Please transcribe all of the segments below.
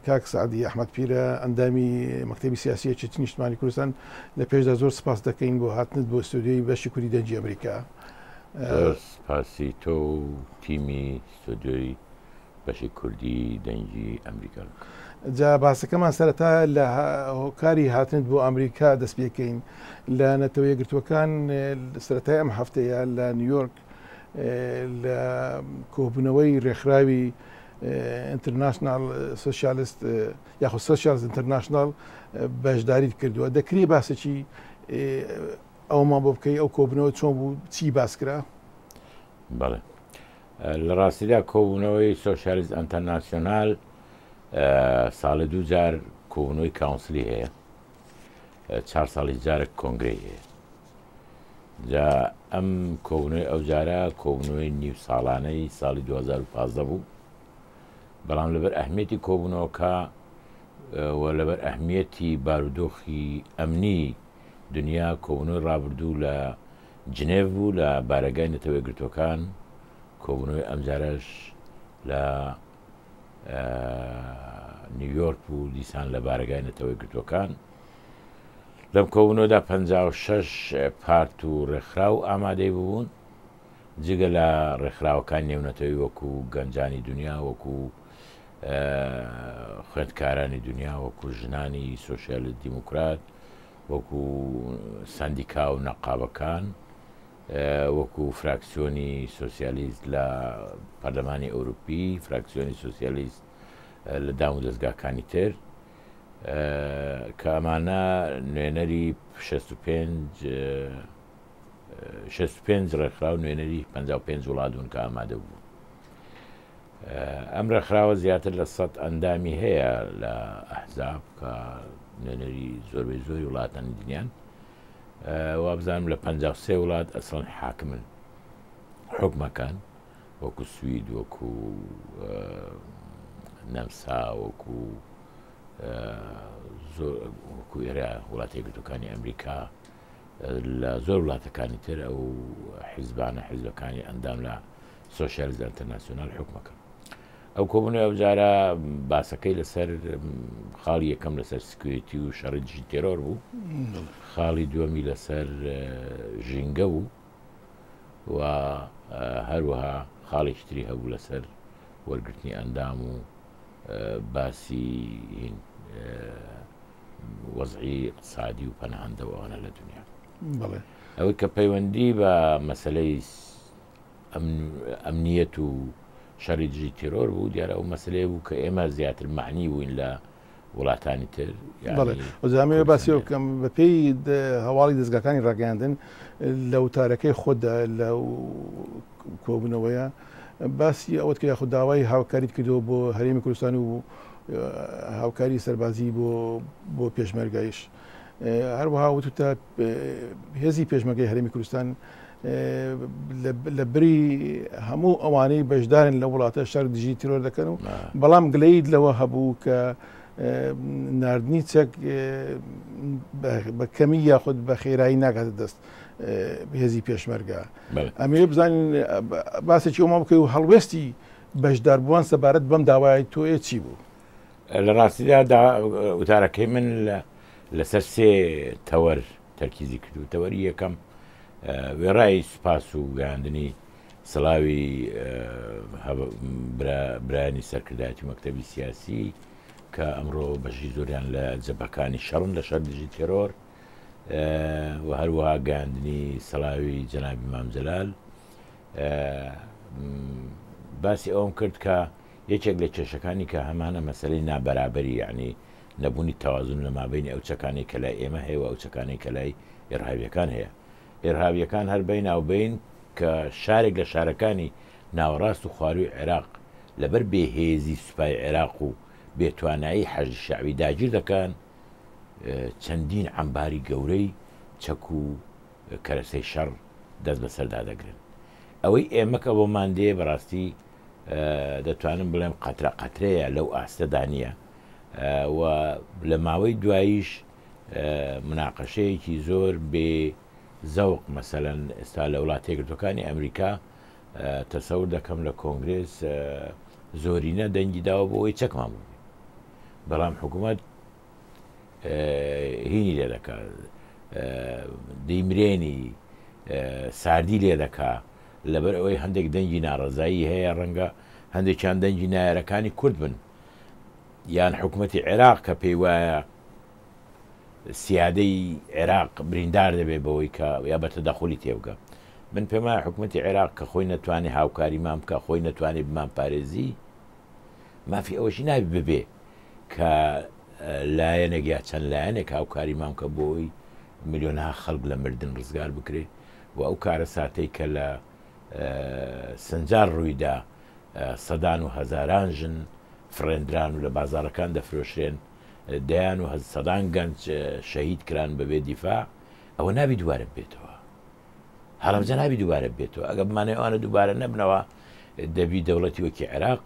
کاک سەعدی ئەحمەد پیرە ئەندامی مەکتەبی سیاسی یەکێتی نیشتمانی کوردستان لە پێشدا زۆر سپاس دەکەین بۆ هاتنت بۆ ستۆدیۆی بەشی کوردی دەنگی ئەمریکا. زۆر سپاسی تۆ و تیمی ستۆدیۆی بەشی کوردی دەنگی ئەمریکا دەکەم. جا باسەکەمان سەرەتا لە هۆکاری هاتنت بۆ ئەمریکا دەست پێکەین. لە نەتەوە یەکگرتووەکان سەرەتای ئەم هەفتەیە لە نیویۆرک لە کۆبوونەوەی ڕێکخراوی ئینتەرناشناڵ سۆسیالیست یاخود سۆسیالست ئینتەرناشناڵ بەشداریت کردووە دەکری باسێکی ئەومان بۆ بکەی ئەو کۆبنەوە چۆن بوو چی باس کرا؟ بەڵێ لە ڕاستیدا کۆبوونەوەی سۆسیالیست ئەنتەرناسیۆنال ساڵی دوو جار کۆبوونەوەی کاونسلی هەیە چار ساڵی جارێک کۆنگرەی هەیە جا ئەم کۆبوونەوەی ئەو جارە کۆبوونەوەی نیو ساڵانەی ساڵی 2015 بوو بەڵام لەبەر ئەهمیەتی کۆبوونەوەکە و لەبەر ئەهمیەتی بارودۆخی ئەمنی دنیا کۆبوونەوەی ڕابردوو لە جنێڤ بوو لە بارەگای نەتەوە یەکگرتووەکان کۆبوونەوەی ئەمجارەش لە نیویۆرک بوو دیسان لە بارەگای نەتەوە یەکگرتووەکان لەم کۆبوونەوەدا 56 پارت و ڕێکخراو ئامادەی ببوون جگە لە ڕێکخراوەکان نێونەتەوەی وەکو گەنجانی دنیا وەکو خوێندکارانی دنیا وەکو ژنانی سوسیالیست دیموکرات وەکو سەندیکا و نەقابەکان، وەکو فراکسیۆنی سۆسیالیست لە پەرلەمانی ئەوروپی، فراکسیۆنی سۆسیالیست لە دام و دەزگاکانی تر، کە ئەمانە نوێنەری 65 65 ڕێکخراو نوێنەری 55 وڵات بوون کە ئامادە بوون. ئەم ڕێکخراوە زیاتر لە سەد ئەندامی هەیە لە ئەحزاب کە نوێنەری زۆربەی زۆری وڵاتانی دنیان وابزانم لە 53 وڵات ئەسڵەن حاکمن حکومەکان وەکو سوید وەکو نەمسا وەکو وەکو ئێرە وڵاتی یەکگرتووەکانی ئەمریکا لە زۆر وڵاتەکانی تر ئەو حیزبانە حیزبەکانی ئەندام لە سۆشیالیست ئەنتەرناسیۆنال حکومەکە ئەو کۆبوونەوە ئەوجارە باسەکەی لەسەر خاڵی یەکەم لەسەر سکوێتی و شەڕی دژی تێرۆر بوو خاڵی دووەمی لەسەر ژینگە بوو و هەروەها خاڵێکی تری هەبوو لەسەر وەرگرتنی ئەندام و باسی وەزعی اقتصادی و پەناهەندە و ئەوانە لە دنیا ئەوەی کە پەیوەندی بە مەسلەی ئەمنیەت و شەڕی دژی تێرۆر بوو دیارە ئەو مەسلەیە بوو کە ئێمە زیاتر معنی بووین لە وڵاتانی تر ئەزانێ باسی بکەم بەپێی هەواڵی دەستگاکانی ڕاگەیاندن لە وتارەکەی خۆتدا لە کۆبوونەوەیە باسی ئەوەت کرد یاخود داوای هاوکاریت کردەوە بۆ هەرێمی کوردستان و هاوکاری سەربازی بۆ بۆ پێشمەرگایش هەروەها وتوتە هێزی پێشمەرگەی هەرێمی کوردستان لە بری هەموو ئەوانەی بەشدارن لە وڵاتە شەر دژی تیرۆر دەکەن و بەڵام گلەیت لەوە هەبوو کە ناردنی چەک بە کەمی یاخود بە خێرایی ناگاتە دەست هێزی پێشمەرگە ئەمێ بزانین باسێکی ئەوما بکەی و هەڵوێستی بەشداربووان سەبارەت بەم داوای تۆیە چی بوو؟ لە ڕاستیدا وتارەکەی من لەسەر سێ تەوەر تەرکیزی کردو تەوەری یەکەم وێڕای سوپاس و گەیاندنی سڵاوی برایانی سەرکردایەتی مەکتەبی سیاسی کە ئەمڕۆ بەشی زۆریان لە جەبەکانی شەڕن لە شەر دژی تێرۆر و هەروەها گەیاندنی سەلاوی جەنابی مام جەلال باسی ئەوم کرد کە یەکێک لە کێشەکانی کە هەمانە مەسلەی نابەرابەری یعنی نەبوونی تەوازن لە مابینی ئەو چەکانەی کە لای ئێمە هەیە و ئەو چەکانەی کە لای ئێرهاویەکان هەیە ئێرهاویەکان هەر بیناوبین کە شارێک لە شارەکانی ناوەڕاست و خواروی عێراق لەبەر بێهێزی سوپای عێراق و بێتوانایی حەشدی شەعبی داگیر دەکەن چەندین عەمباری گەورەی چەک و کەرەسەی شەڕ دەست بەسەردا دەگرن. ئەوەی ئێمە کە بۆمان دێ بەڕاستی دەتوانم بڵێم قەترە قەترەیە لەو ئاستەدا نییە و لە ماوەی دواییش مناقەشەیەکی زۆر بێ زەوق مەسەلەن ئێستا لە وڵاتە یەکگرتووەکانی ئەمریکا تەسەور دەکەم لە کۆنگرێس زۆرینە دەنگی داوە بۆ ئەوەی چەکمان بۆ بێ. بەڵام حکوومەت هینی لێ دەکا دەیمرێنی ساردی لێ دەکا لەبەر ئەوەی هەندێک دەنگی ناڕەزایی هەیە ڕەنگە هەندێکیان دەنگی نایەرەکانی کورد بن یان حکوومەتی عێراق کە پێی وایە سیادەی عێراق بریندار دەبێت بەوەی کە یا بە تەدەخولی تێبگە من پێم وایە حکوومەتی عێراق کە خۆی نەتوانێت هاوکاریمان بکە خۆی نەتوانێت بمان پارێزی مافی ئەوەشی نابی ببێ کە لایەنێک یا چەند لایەنێک هاوکاریمان بکە بۆ ئەوەی ملیۆنها خەڵک لە مردن ڕزگار بکرێ و ئەو کارەساتەی کە لە سنجار ڕوویدا سەدان و هەزاران ژن فڕێندران و لە بازاڕەکان دەفرۆشرێن دەیان و سەدان گەنج شەهید کران بەبێ دیفاع ئەوە نابی دووبارە بێتەوە هەڵەبجە نابی دووبارە بێتەوە ئەگە بمانەوێ ئەوانە دووبارە نەبنەوە دەبی دەوڵەتی وەکی عێراق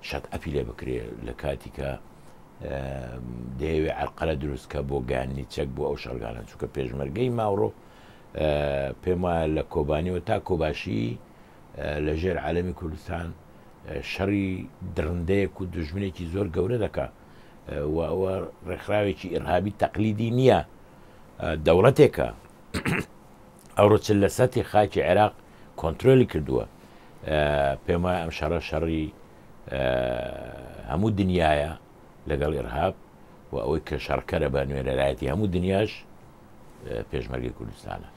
شەت ئەپی لێ بکرێ لە کاتی کە دەیەوێ عەرقەلە دروست کە بۆ گەیاندنی چەک بۆ ئەو شەڕگانە چونکە پێشمەرگەی ماوڕۆ پێم وایە لە کۆبانیەوە تا کۆباشی لە ژێر عالەمی کوردستان شەڕی دڕندەیەک و دژمنێکی زۆر گەورە دەکا و ئەوە ڕێکخراوێکی ئیرهابی تەقلیدی نییە دەوڵەتێکە ئەوڕۆ چل لە سەتی خاکی عێراق کۆنترۆلی کردووە پێم وایە ئەم شەڕە شەڕی هەموو دنیاە لەگەڵ ئرهاب و ئەوەی کە شەڕکەرە بە نوێنەرایەتی هەموو دنیاش پێشمەرگەی کوردستانە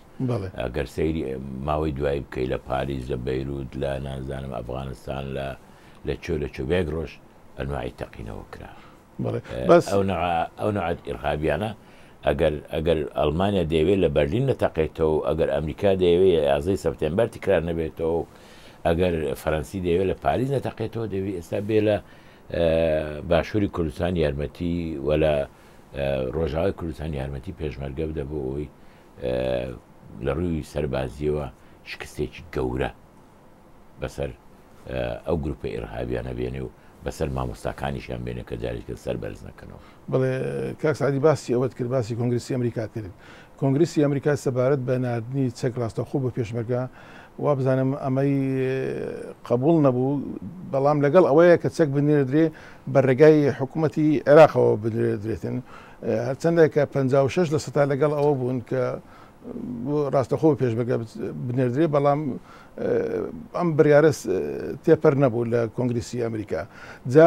گەر سەیری ماوەی دوایی بکەی لە پاریس لە بەیروت لە نازانم ئەفغانستان لە لە چۆ لە چۆ بێک ڕۆژ ئەنواعی تەقینەوە کرا ئەو نوعە ئیرهابیانە ئەگەر ئەگەر ئەڵمانیا دەیەوێت لە بەرلین نەتەقێتەوە و ئەگەر ئەمریکا دەیەوێت یازدەی سەپتێمبەر تکرار نەبێتەوە و ئەگەر فەرەنسی دەیەوێت لە پاریس نەتەقێتەوە دەبێت ئێستا بێ لە باشووری کوردستان یارمەتی و لە ڕۆژاوای کوردستان یارمەتی پێشمەرگە بدە بۆ ئەوەی لە ڕووی سەربازیەوە شکستێکی گەورە بەسەر ئەو گروپە ئیرهابیانە بێنێ و بەسەر مامۆستاکانیشیان بێنێ کە جارێکی تر سەر بەرز نەکەنەوە. بەڵێ کاک سەعدی باسی ئەوەت کرد باسی کۆنگرسی ئەمریکات کرد کۆنگرسی ئەمریکا سەبارەت بە ناردنی چەک ڕاستەوخۆ بۆ پێشمەرگە وابزانم ئەمەی قبوڵ نەبوو بەڵام لەگەڵ ئەوەیە کە چەک بنێردرێ بە ڕێگای حکوومەتی عێراقەوە بنێردرێتن هەرچەندە کە 56 لە سەتا لەگەڵ ئەوە بوون کە ڕاستەخۆ پێشمەرگە بنێردرێ بەڵام ئەم بڕیارە تێپەر نەبوو لە کۆنگرسی ئەمریکا جا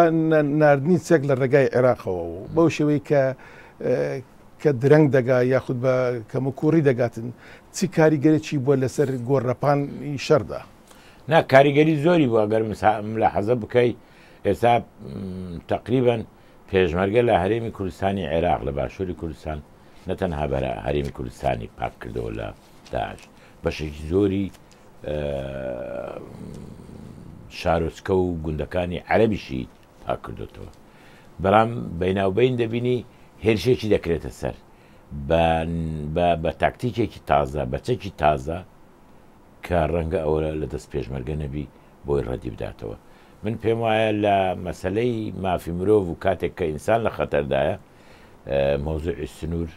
ناردنی چەک لە ڕێگای عێراقەوە و بەو شێوەی کە کە درەنگ دەگا یاخود بە کەم و کوڕی دەگاتن چی کاریگەرێکی بووە لەسەر گۆڕەپانی شەردا؟ نا کاریگەری زۆری بوو ئەگەر ملاحەزە بکەی ئێستا تقریبا پێشمەرگە لە هەرێمی کوردستانی عێراق لە باشووری کوردستان نە تەنها بەرە هەرێمی کوردستانی پاک کردەوە لە داعش بەشێکی زۆری شارۆچکە و گوندەکانی عەربیشی پاک کردوتەوە بەڵام بیناوبین دەبینی هێرشێکی دەکرێتە سەر بە تاکتیکێکی تازە بە چەکی تازە کە ڕەنگە ئەوە لە دەست پێشمەرگە نەبی بۆی ڕەدی بداتەوە من پێم وایە لە مەسلەی مافی مرۆڤ و کاتێک کە ئینسان لە خەتەردایە مەوزوعی سنوور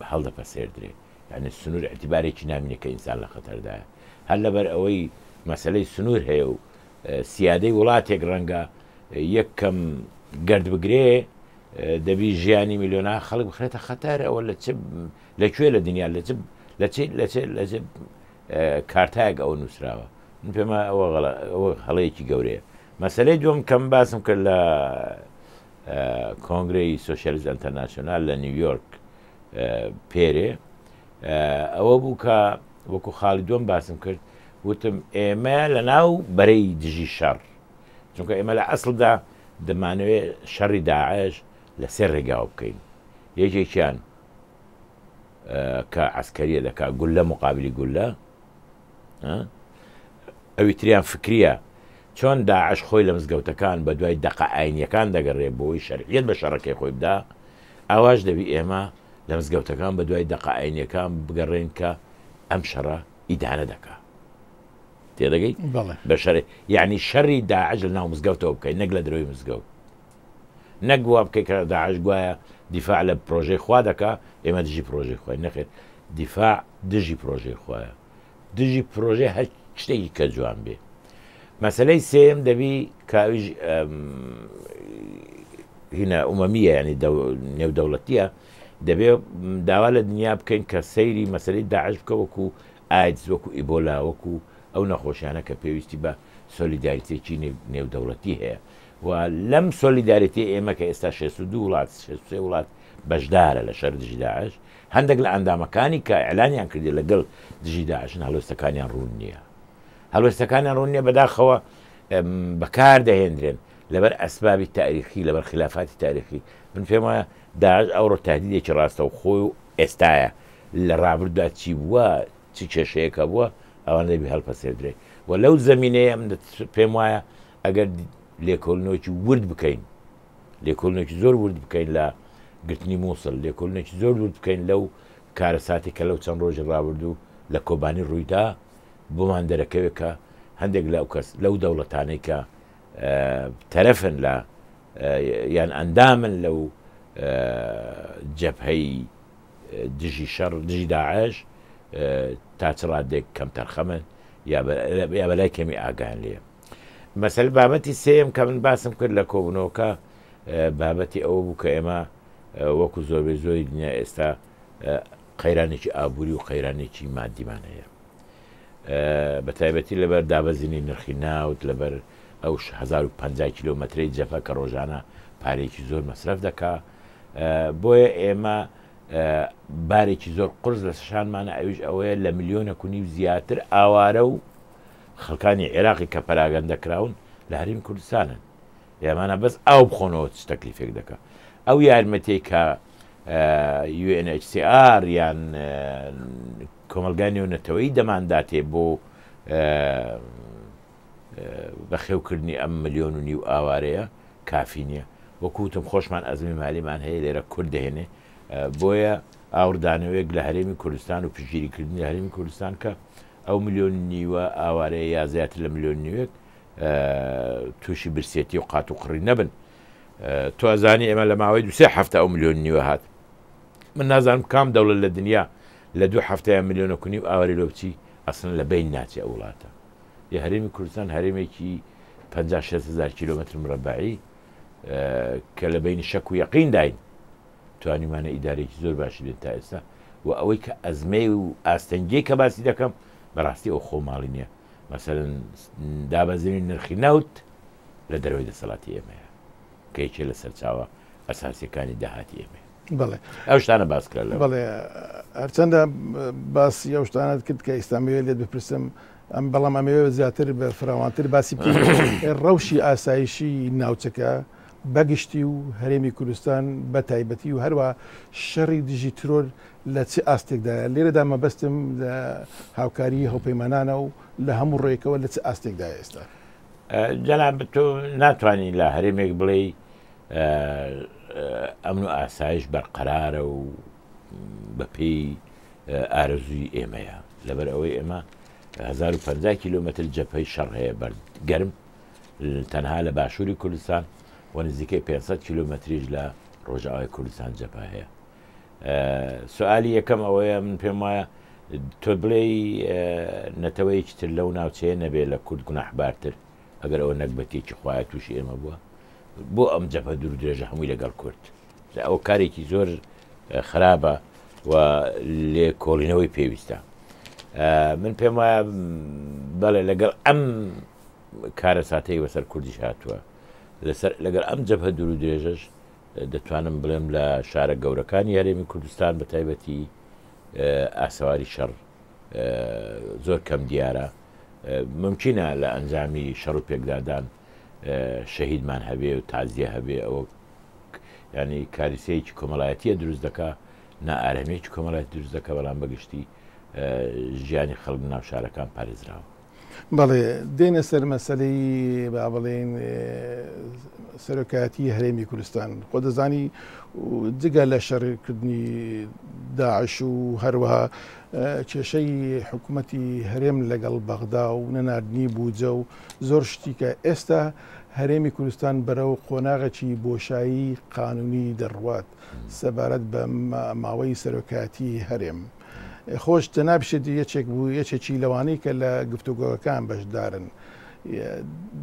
هەڵدەپەسێردرێ یعنی سنوور اعتبارێکی نامینێ کە ئینسان لە خەتەردایە هەر لەبەر ئەوەی مەسلەی سنوور هەیە و سیادەی وڵاتێک ڕەنگە یەک کەم گرد بگرێ دەبی ژیانی میلیۆنا خەڵک بخرێتە خەتەر ئەوە لە چ لە کوێ لە دنیا لە چ لە چ لە چ لە چ کارتایەک ئەوە نووسراوە من پێمە ئەوە ئەوە هەڵەیەکی گەورەیە مەسلەی دووەم کەم باسم کرد لە کۆنگرەی سۆسیالیست ئەنتەرناسیۆنال لە نیویۆرک پێرێ ئەوە بوو کە وەکو خاڵی دووەم باسم کرد وتم ئێمە لە ناو بەرەی دژی شەڕ چونکە ئێمە لە ئەسڵدا دەمانەوێت شەڕی داعش لە سێ ڕێگاوە بکەین یەکێکیان کە عسکەریە دەکا گولە مقابلی گولە ئەوی تریان فکریە چۆن داعش خۆی لە مزگەوتەکان بە دوای دەقە ئاینیەکان دەگەڕێ بۆی شەرعیەت بە شەڕەکەی خۆی بدا ئاواش دەبی ئێمە لە مزگەوتەکان بە دوای دەقە ئاینیەکان بگەڕێن کە ئەم شەڕە ئیدانە دەکا تێدەگەی بە شەڕ یعنی شەڕی داعش لە ناو مزگەوتەوە بکەین نەک لە درۆی مزگەوت نەک وا بکەی کە داعش گوایە دیفاع لە پرۆژەی خوا دەکا ئێمە دژی پرۆژەی خوای نەخێر دیفاع دژی پرۆژەی خوایە دژی پرۆژەی هەر شتێکی کە جوان بێ. مەسەلەی سێیەم دەبی کە ئەویش هینە ئومەمیە یانی نێودەوڵەتیە دەبێ داوا لە دنیا بکەین کە سەیری مەسەلەی داعش بکە وەکو ئایدز وەکو ئیبۆلا وەکو ئەو نەخۆشیانە کە پێویستی بە سۆلیداریتێکی نێودەوڵەتی هەیە و لەم سۆلیداریتی ئێمە کە ئێستا 62 وڵات 63 وڵات بەشدارە لە شەر دژی داعش هەندێک لە ئەندامەکانی کە ئەلانیان کردی لەگەڵ دژی داعشن هەڵوێستەکانیان ڕوون نییە هەڵوێستەکانیان ڕوون نییە بەداخەوە بەکار دەهێندرێن لەبەر ئەسبابی تاریخی لەبەر خلافاتی تاریخی من پێم وایە داعش ئەوڕۆ تهدیدێکی ڕاستەوخۆی و ئێستایە لە ڕابردودا چی بووە چ کێشەیەک هەبووە ئەوان دەبی هەڵپەسێردرێ و لەو زەمینەیە من پێم وایە ئەگەر لێکۆڵینەوەکی ورد بکەین لێکۆڵینەوەکی زۆر ورد بکەین لە گرتنی مووسڵ لێکۆڵینێکی زۆر ورد بکەین لەو کارەساتی کە لەو چەند ڕۆژی ڕابردوو لە کۆبانی ڕوویدا بۆمان دەرەکەوێت کە هەندێک لەو کەس لەو دەوڵەتانەی کە تەرەفن لە یان ئەندامن لەو جەبهەی دژی شەڕ دژی داعش تا چ ڕادێک کەم تەرخەمن یا بەلای کەمی ئاگان لێ مەسەل بابەتی سێم کە من باسم کرد لە کۆبوونەوەکە بابەتی ئەوە بوو کە ئێمە وەکو زۆربەی زۆری دنیا ئێستا قەیرانێکی ئابووری و قەیرانێکی مادیمان هەیە بە تایبەتی لەبەر دابەزینی نرخی ناوت لەبەر ئەو 1050 کیلۆمەترەی جەفە کە ڕۆژانە پارێکی زۆر مەسرەف دەکا بۆیە ئێمە بارێکی زۆر قرس لە شانمانە ئەویش ئەوەیە لە ملیۆنە کونی و زیاتر ئاوارە و خەڵکانی عێراقی کە پەراگەندە کراون لە هەرێمی کوردستانن ئێمانە بەس ئاو بخۆنەوە چ تەکلیفێک دەکا ئەو یارمەتیەی کە UNHCR یان کۆمەلگای نێونەتەوەی دەمانداتێ بۆ بەخێوکردنی ئەم ملیۆن و نیو ئاوارەیە کافی نییە وەکوتم خۆشمان ئەزمی مالیمان هەیە لێرە کورد دەهێنێ بۆیە ئاوردانەوەیەک لە هەرێمی کوردستان و پشتگیریکردنی هەرێمی کوردستان کە ئەو ملیۆن نیوە ئاوارەیە یا زیاتر لە ملیۆن نیوێک تووشی برسێتی و قات و قڕی نەبن تۆ ئەزانی ئێمە لە ماوەی دوسێ هەفتە ئەو ملیۆن نیوە هات من نازانم کام دەوڵەت لە دنیا لە دوو هەفتەیە ملیۆنە کونی و ئاواری لۆ بچی ئەسڵەن لە بین ناچێ ئەو وڵاتە یە هەرێمی کوردستان هەرێمێکی 56 هزار کیلومتر مربعی کە لە بین شەک و یەقین داین توانیمانە ئیدارێکی زۆر باشی بێن تا ئێستا و ئەوەی کە ئەزمەی و ئاستەنگی کە باسی دەکەم بەڕاستی ئەو خۆماڵی نییە مەسەلەن دابەزینی نرخی نەوت لە دەرەوەی دەسەڵاتی ئێمەیە کە یەکێ لە سەرچاوە ئەساسیەکانی داهاتی ئێمەیە. بەڵێ ئەو شتانە باس کرا لە بەڵێ هەرچەندە باسی ئەو شتانەت کرد کە ئیستا ئەمەوێت لێت بپرسم ئەم بەڵام ئەمەوێت زیاتر بە فراوانتر باسی بکەین ڕەوشی ئاسایشی ناوچەکە بەگشتی و هەرێمی کوردستان بە تایبەتی و هەروە شەڕی دژی ترۆر لە چ ئاستێکدایە؟ لێرەدا مەبەستم لە هاوکاریی هاوپەیمانانە و لە هەموو ڕوویەکەوە لە چ ئاستێکدایە ئێستا؟ جەنابت تۆ ناتوانی لە هەرێمێک بڵێی ئەمن و ئاسایش بەرقەرارە و بەپێی ئارەزووی ئێمەیە لەبەر ئەوەی ئێمە 1050 کیلومتر جەپەی شەڕ هەیە بەر گەرم تەنها لە باشووری کوردستان و نزیکەی 500 کیلومتریش لە ڕۆژئاوای کوردستان جەپە هەیە سوالی یەکەم ئەوەیە من پێم وایە تۆ بڵێی نەتەوەیەکی تر لەو ناوچەیە نەبێ لە کورد گوناحبارتر ئەگەر ئەوە نەگبەتێکی خوایە تووشی ئێمە بووە بۆ ئەم جەبهە دوور درێژە هەمووی لەگەڵ کورد ئەو کارێکی زۆر خراپە و لێکۆڵینەوەی پێویستە من پێم وایە بەڵێ لەگەڵ ئەم کارەساتەی وەسەر کوردیش هاتووە لەسەر لەگەڵ ئەم جەبهە دوور و درێژەش دەتوانم بڵێم لە شارە گەورەکانی هەرێمی کوردستان بە تایبەتی ئاسەواری شەڕ زۆر کەم دیارە ممکنە لە ئەنجامی شەڕ و پێکدادان شەهیدمان هەبێ و تازیە هەبێ ئەوە ینی کاریسەیەکی کۆمەڵایەتیە دروست دەکا نائارامیەکی کۆمەڵایەتی دروست دەکا بەڵام بەگشتی ژیانی خەڵک ناو شارەکان پارێزراوە. بەڵێ دێنە سەر مەسەلەی با بڵێین سەرۆکایەتی هەرێمی کوردستان خۆ دەزانی جگە لە شەڕکردنی داعش و هەروەها کێشەی حکوومەتی هەرێم لەگەڵ بەغدا و نەناردنی بودجە و زۆر شتیکە ئێستا هەرێمی کوردستان بەرەو قۆناغێکی بۆشایی قانونی دەڕوات سەبارەت بە ماوەی سەرۆکایەتی هەرێم. خۆش جەنابیشت یەکێک بوو یەکێکی لەوانەی کە لە گفتوگۆکان بەشدارن.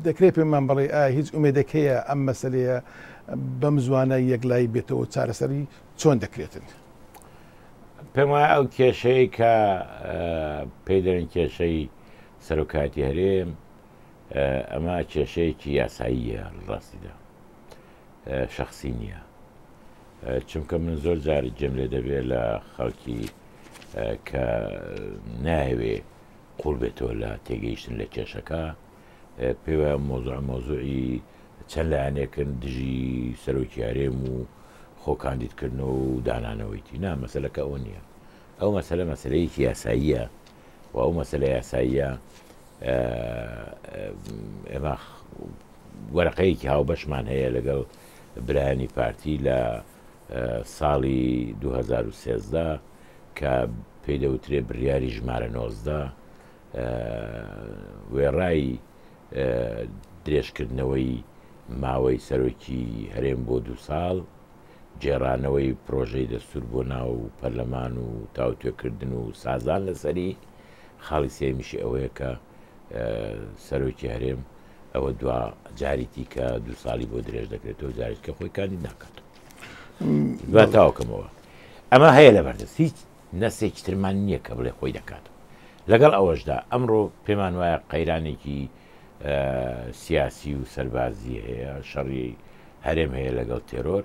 دەکرێت پێمان بڵێ ئایا هیچ ئومێدێک هەیە ئەم مەسەلەیە بەم زوانە یەکلایی بێتەوە چارەسەری چۆن دەکرێتن؟ پێم وایە ئەو کێشەیە کە پێی دەڵێن کێشەی سەرۆکایەتی هەرێم ئەمە کێشەیەکی یاساییە لە ڕاستیدا شخصی نییە چونکە من زۆر جار جێم لێ دەبێت لە خەڵکی کە ناهەوێ قوڵ بێتەوە لە تێگەیشتن لە کێشەکە پێوە مۆزوع مۆزوعی چەند لایەنێکن دژی سەرۆکی هەرێم و خۆ کاندیدکردنەوە و دانانەوەیتی نا مەسەلەکە ئەوە نییە ئەو مەسەلە مەسەلەیەکی یاساییە و ئەو مەسەلە یاساییە ئێمە وەرەقەیەکی هاوبەشمان هەیە لەگەڵ برایانی پارتی لە ساڵی 2013 کە پێی دەوترێ بڕیاری ژمارە 19 وێڕای درێژکردنەوەی ماوەی سەرۆکی هەرێم بۆ دوو ساڵ، گێڕانەوەی پرۆژەی دەستور بۆ ناو پەرلەمان و تاوتوێکردن و سازان لەسەری، خاڵی سێیەمیشی ئەوەیە کە سەرۆکی هەرێم ئەوە دوا جاریتی کە دوو ساڵی بۆ درێژ دەکرێتەوە جارێکی کە خۆی کاندید ناکاتەوە. با تاوکەمەوە ئەمە هەیە لەبەردەست هیچ نەسێکی ترمان نییە کە بڵێ خۆی دەکاتەوە. لەگەڵ ئەوەشدا ئەمڕۆ پێمان وایە قەیرانێکی سیاسی و سەربازی هەیە، شەڕی هەرێم هەیە لەگەڵ تێرۆر،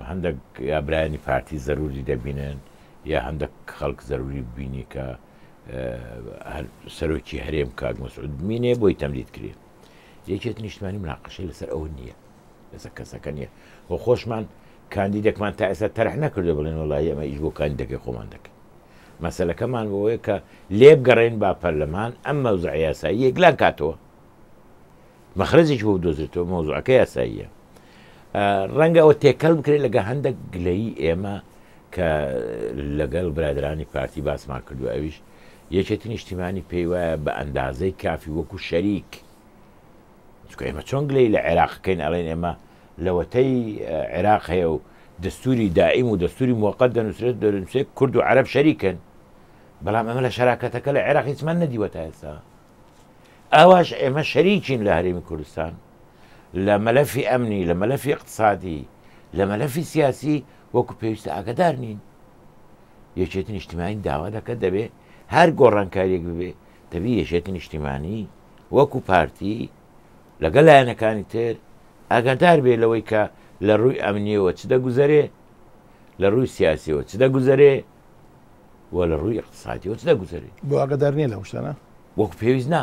هەندێک یا برایانی پارتی زەروری دەبینن یا هەندێک خەڵک زەروری ببینی کە سەرۆکی هەرێم کاک مەسعود بمینێ بۆی تەمدید کرێ. یەکێتی نیشتمانی مناقەشەی لەسەر ئەوە نییە، لەسەر کەسەکە نییە. خۆ خۆشمان کاندیدێکمان تا ئێستا تەرح نەکردو بڵێن وەڵاهی ئەمە ئیش بۆ کاندیدەکەی خۆمان دەکەین. مەسەلەکەمان بۆیە کە لێبگەڕێین با پەرلەمان ئەم مەوزوعە یاساییە یەکلا کاتەوە، مەخرەجێکی بۆ بدۆزرێتەوە، مەوزوعەکە یاساییە. ڕەنگە ئەوە تێکەڵ بکرێت لەگە هەندێک گلەیی ئێمە کە لەگەڵ برادرانی پارتی باسمان کردو ئەویش یەکێتی نیشتیمانی پێی وایە بە ئەندازەی کافی وەکو شەریک چونکە ئێمە چۆن گلەیی لە عێراق کەین ئەڵێن ئێمە لەوەتەی عێراق هەیە و دەستوری دائیم و دەستوری موقت دەنووسرێت دەنووسێت کورد و عەرەب شەریکن بەڵام ئەمە لە شەراکەتەکە لە عێراق هیچمان نەدیوە تا ئێستا ئاواش ئێمە شەریکین لە هەرێمی کوردستان لە مەلەفی ئەمنی لە مەلەفی اقتصادی لە مەلەفی سیاسی وەکو پێویستە ئاگدار نین یەکێتی نیشتیمانی داوا دەکە دەبێ هەر گۆڕانکاریەک ببێ دەبی یەکێتی نیشتیمانی وەکو پارتی لەگەڵ لایەنەکانی تر ئاگادار بێ لەوەی کە لە ڕووی ئەمنیەوە چ دەگوزەرێ، لە ڕووی سیاسیەوە چ دەگوزەرێ و لە ڕووی ئیقتسادیەوە چ دەگوزەرێ. بۆ ئاگادار نییە لەو شتانە؟ وەکو پێویست نا،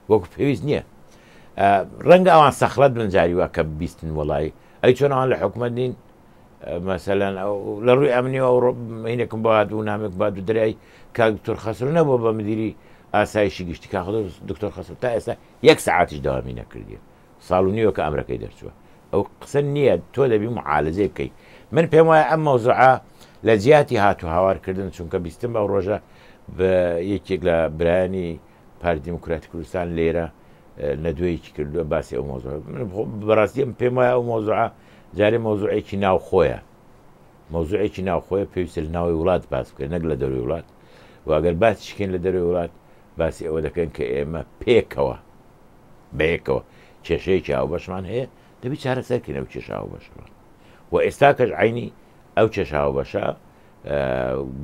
وەکو پێویست نییە. ڕەنگە ئەوان سەخڵەت بن جاری وا کە بیستن وەڵایی ئەی چۆن ئەوان لە حکومەت نین مەسەلەن لە ڕووی ئەمنیەوە ئەوڕۆ هینێکم بۆ هات و نامێک بات و درای کاک دکتۆر خەسرو نەبووە بە مدیری ئاسایشی گشتی کاک دکتۆر خەسرو تا ئێستا یەک سەعاتیش دەوامی نەکردیە ساڵ و نیوە کە ئەمرەکەی دەرچووە ئەو قسە نییە تۆ دەبی معالجەی بکەیت من پێم وایە ئەم مەوزوعە لە جیاتی هات و هاوارکردن چونکە بیستم ئەو ڕۆژە بە یەکێک لە برایانی پارتی دیموکراتی کوردستان لێرە نەدوەیەکی کردووە باسی ئەو مەوزوع من بەڕاستی ئەم پێم وایە ئەو مەوزوعە جارێ مەوزوعێکی ناوخۆیە مەوزوعێکی ناوخۆیە پێویستە لە ناوی وڵات باس بکرێت نەک لە دەروی وڵات و ئەگەر باسیشکەین لە دەروی وڵات باسی ئەوە دەکەن کە ئێمە پێکەوە بەیەکەوە کێشەیەکی هاوبەشمان هەیە دەبی چارەسەرکەین ئەو کێشە هاوبەشەمان و ئێستا کەش عینی ئەو کێشە هاوبەشە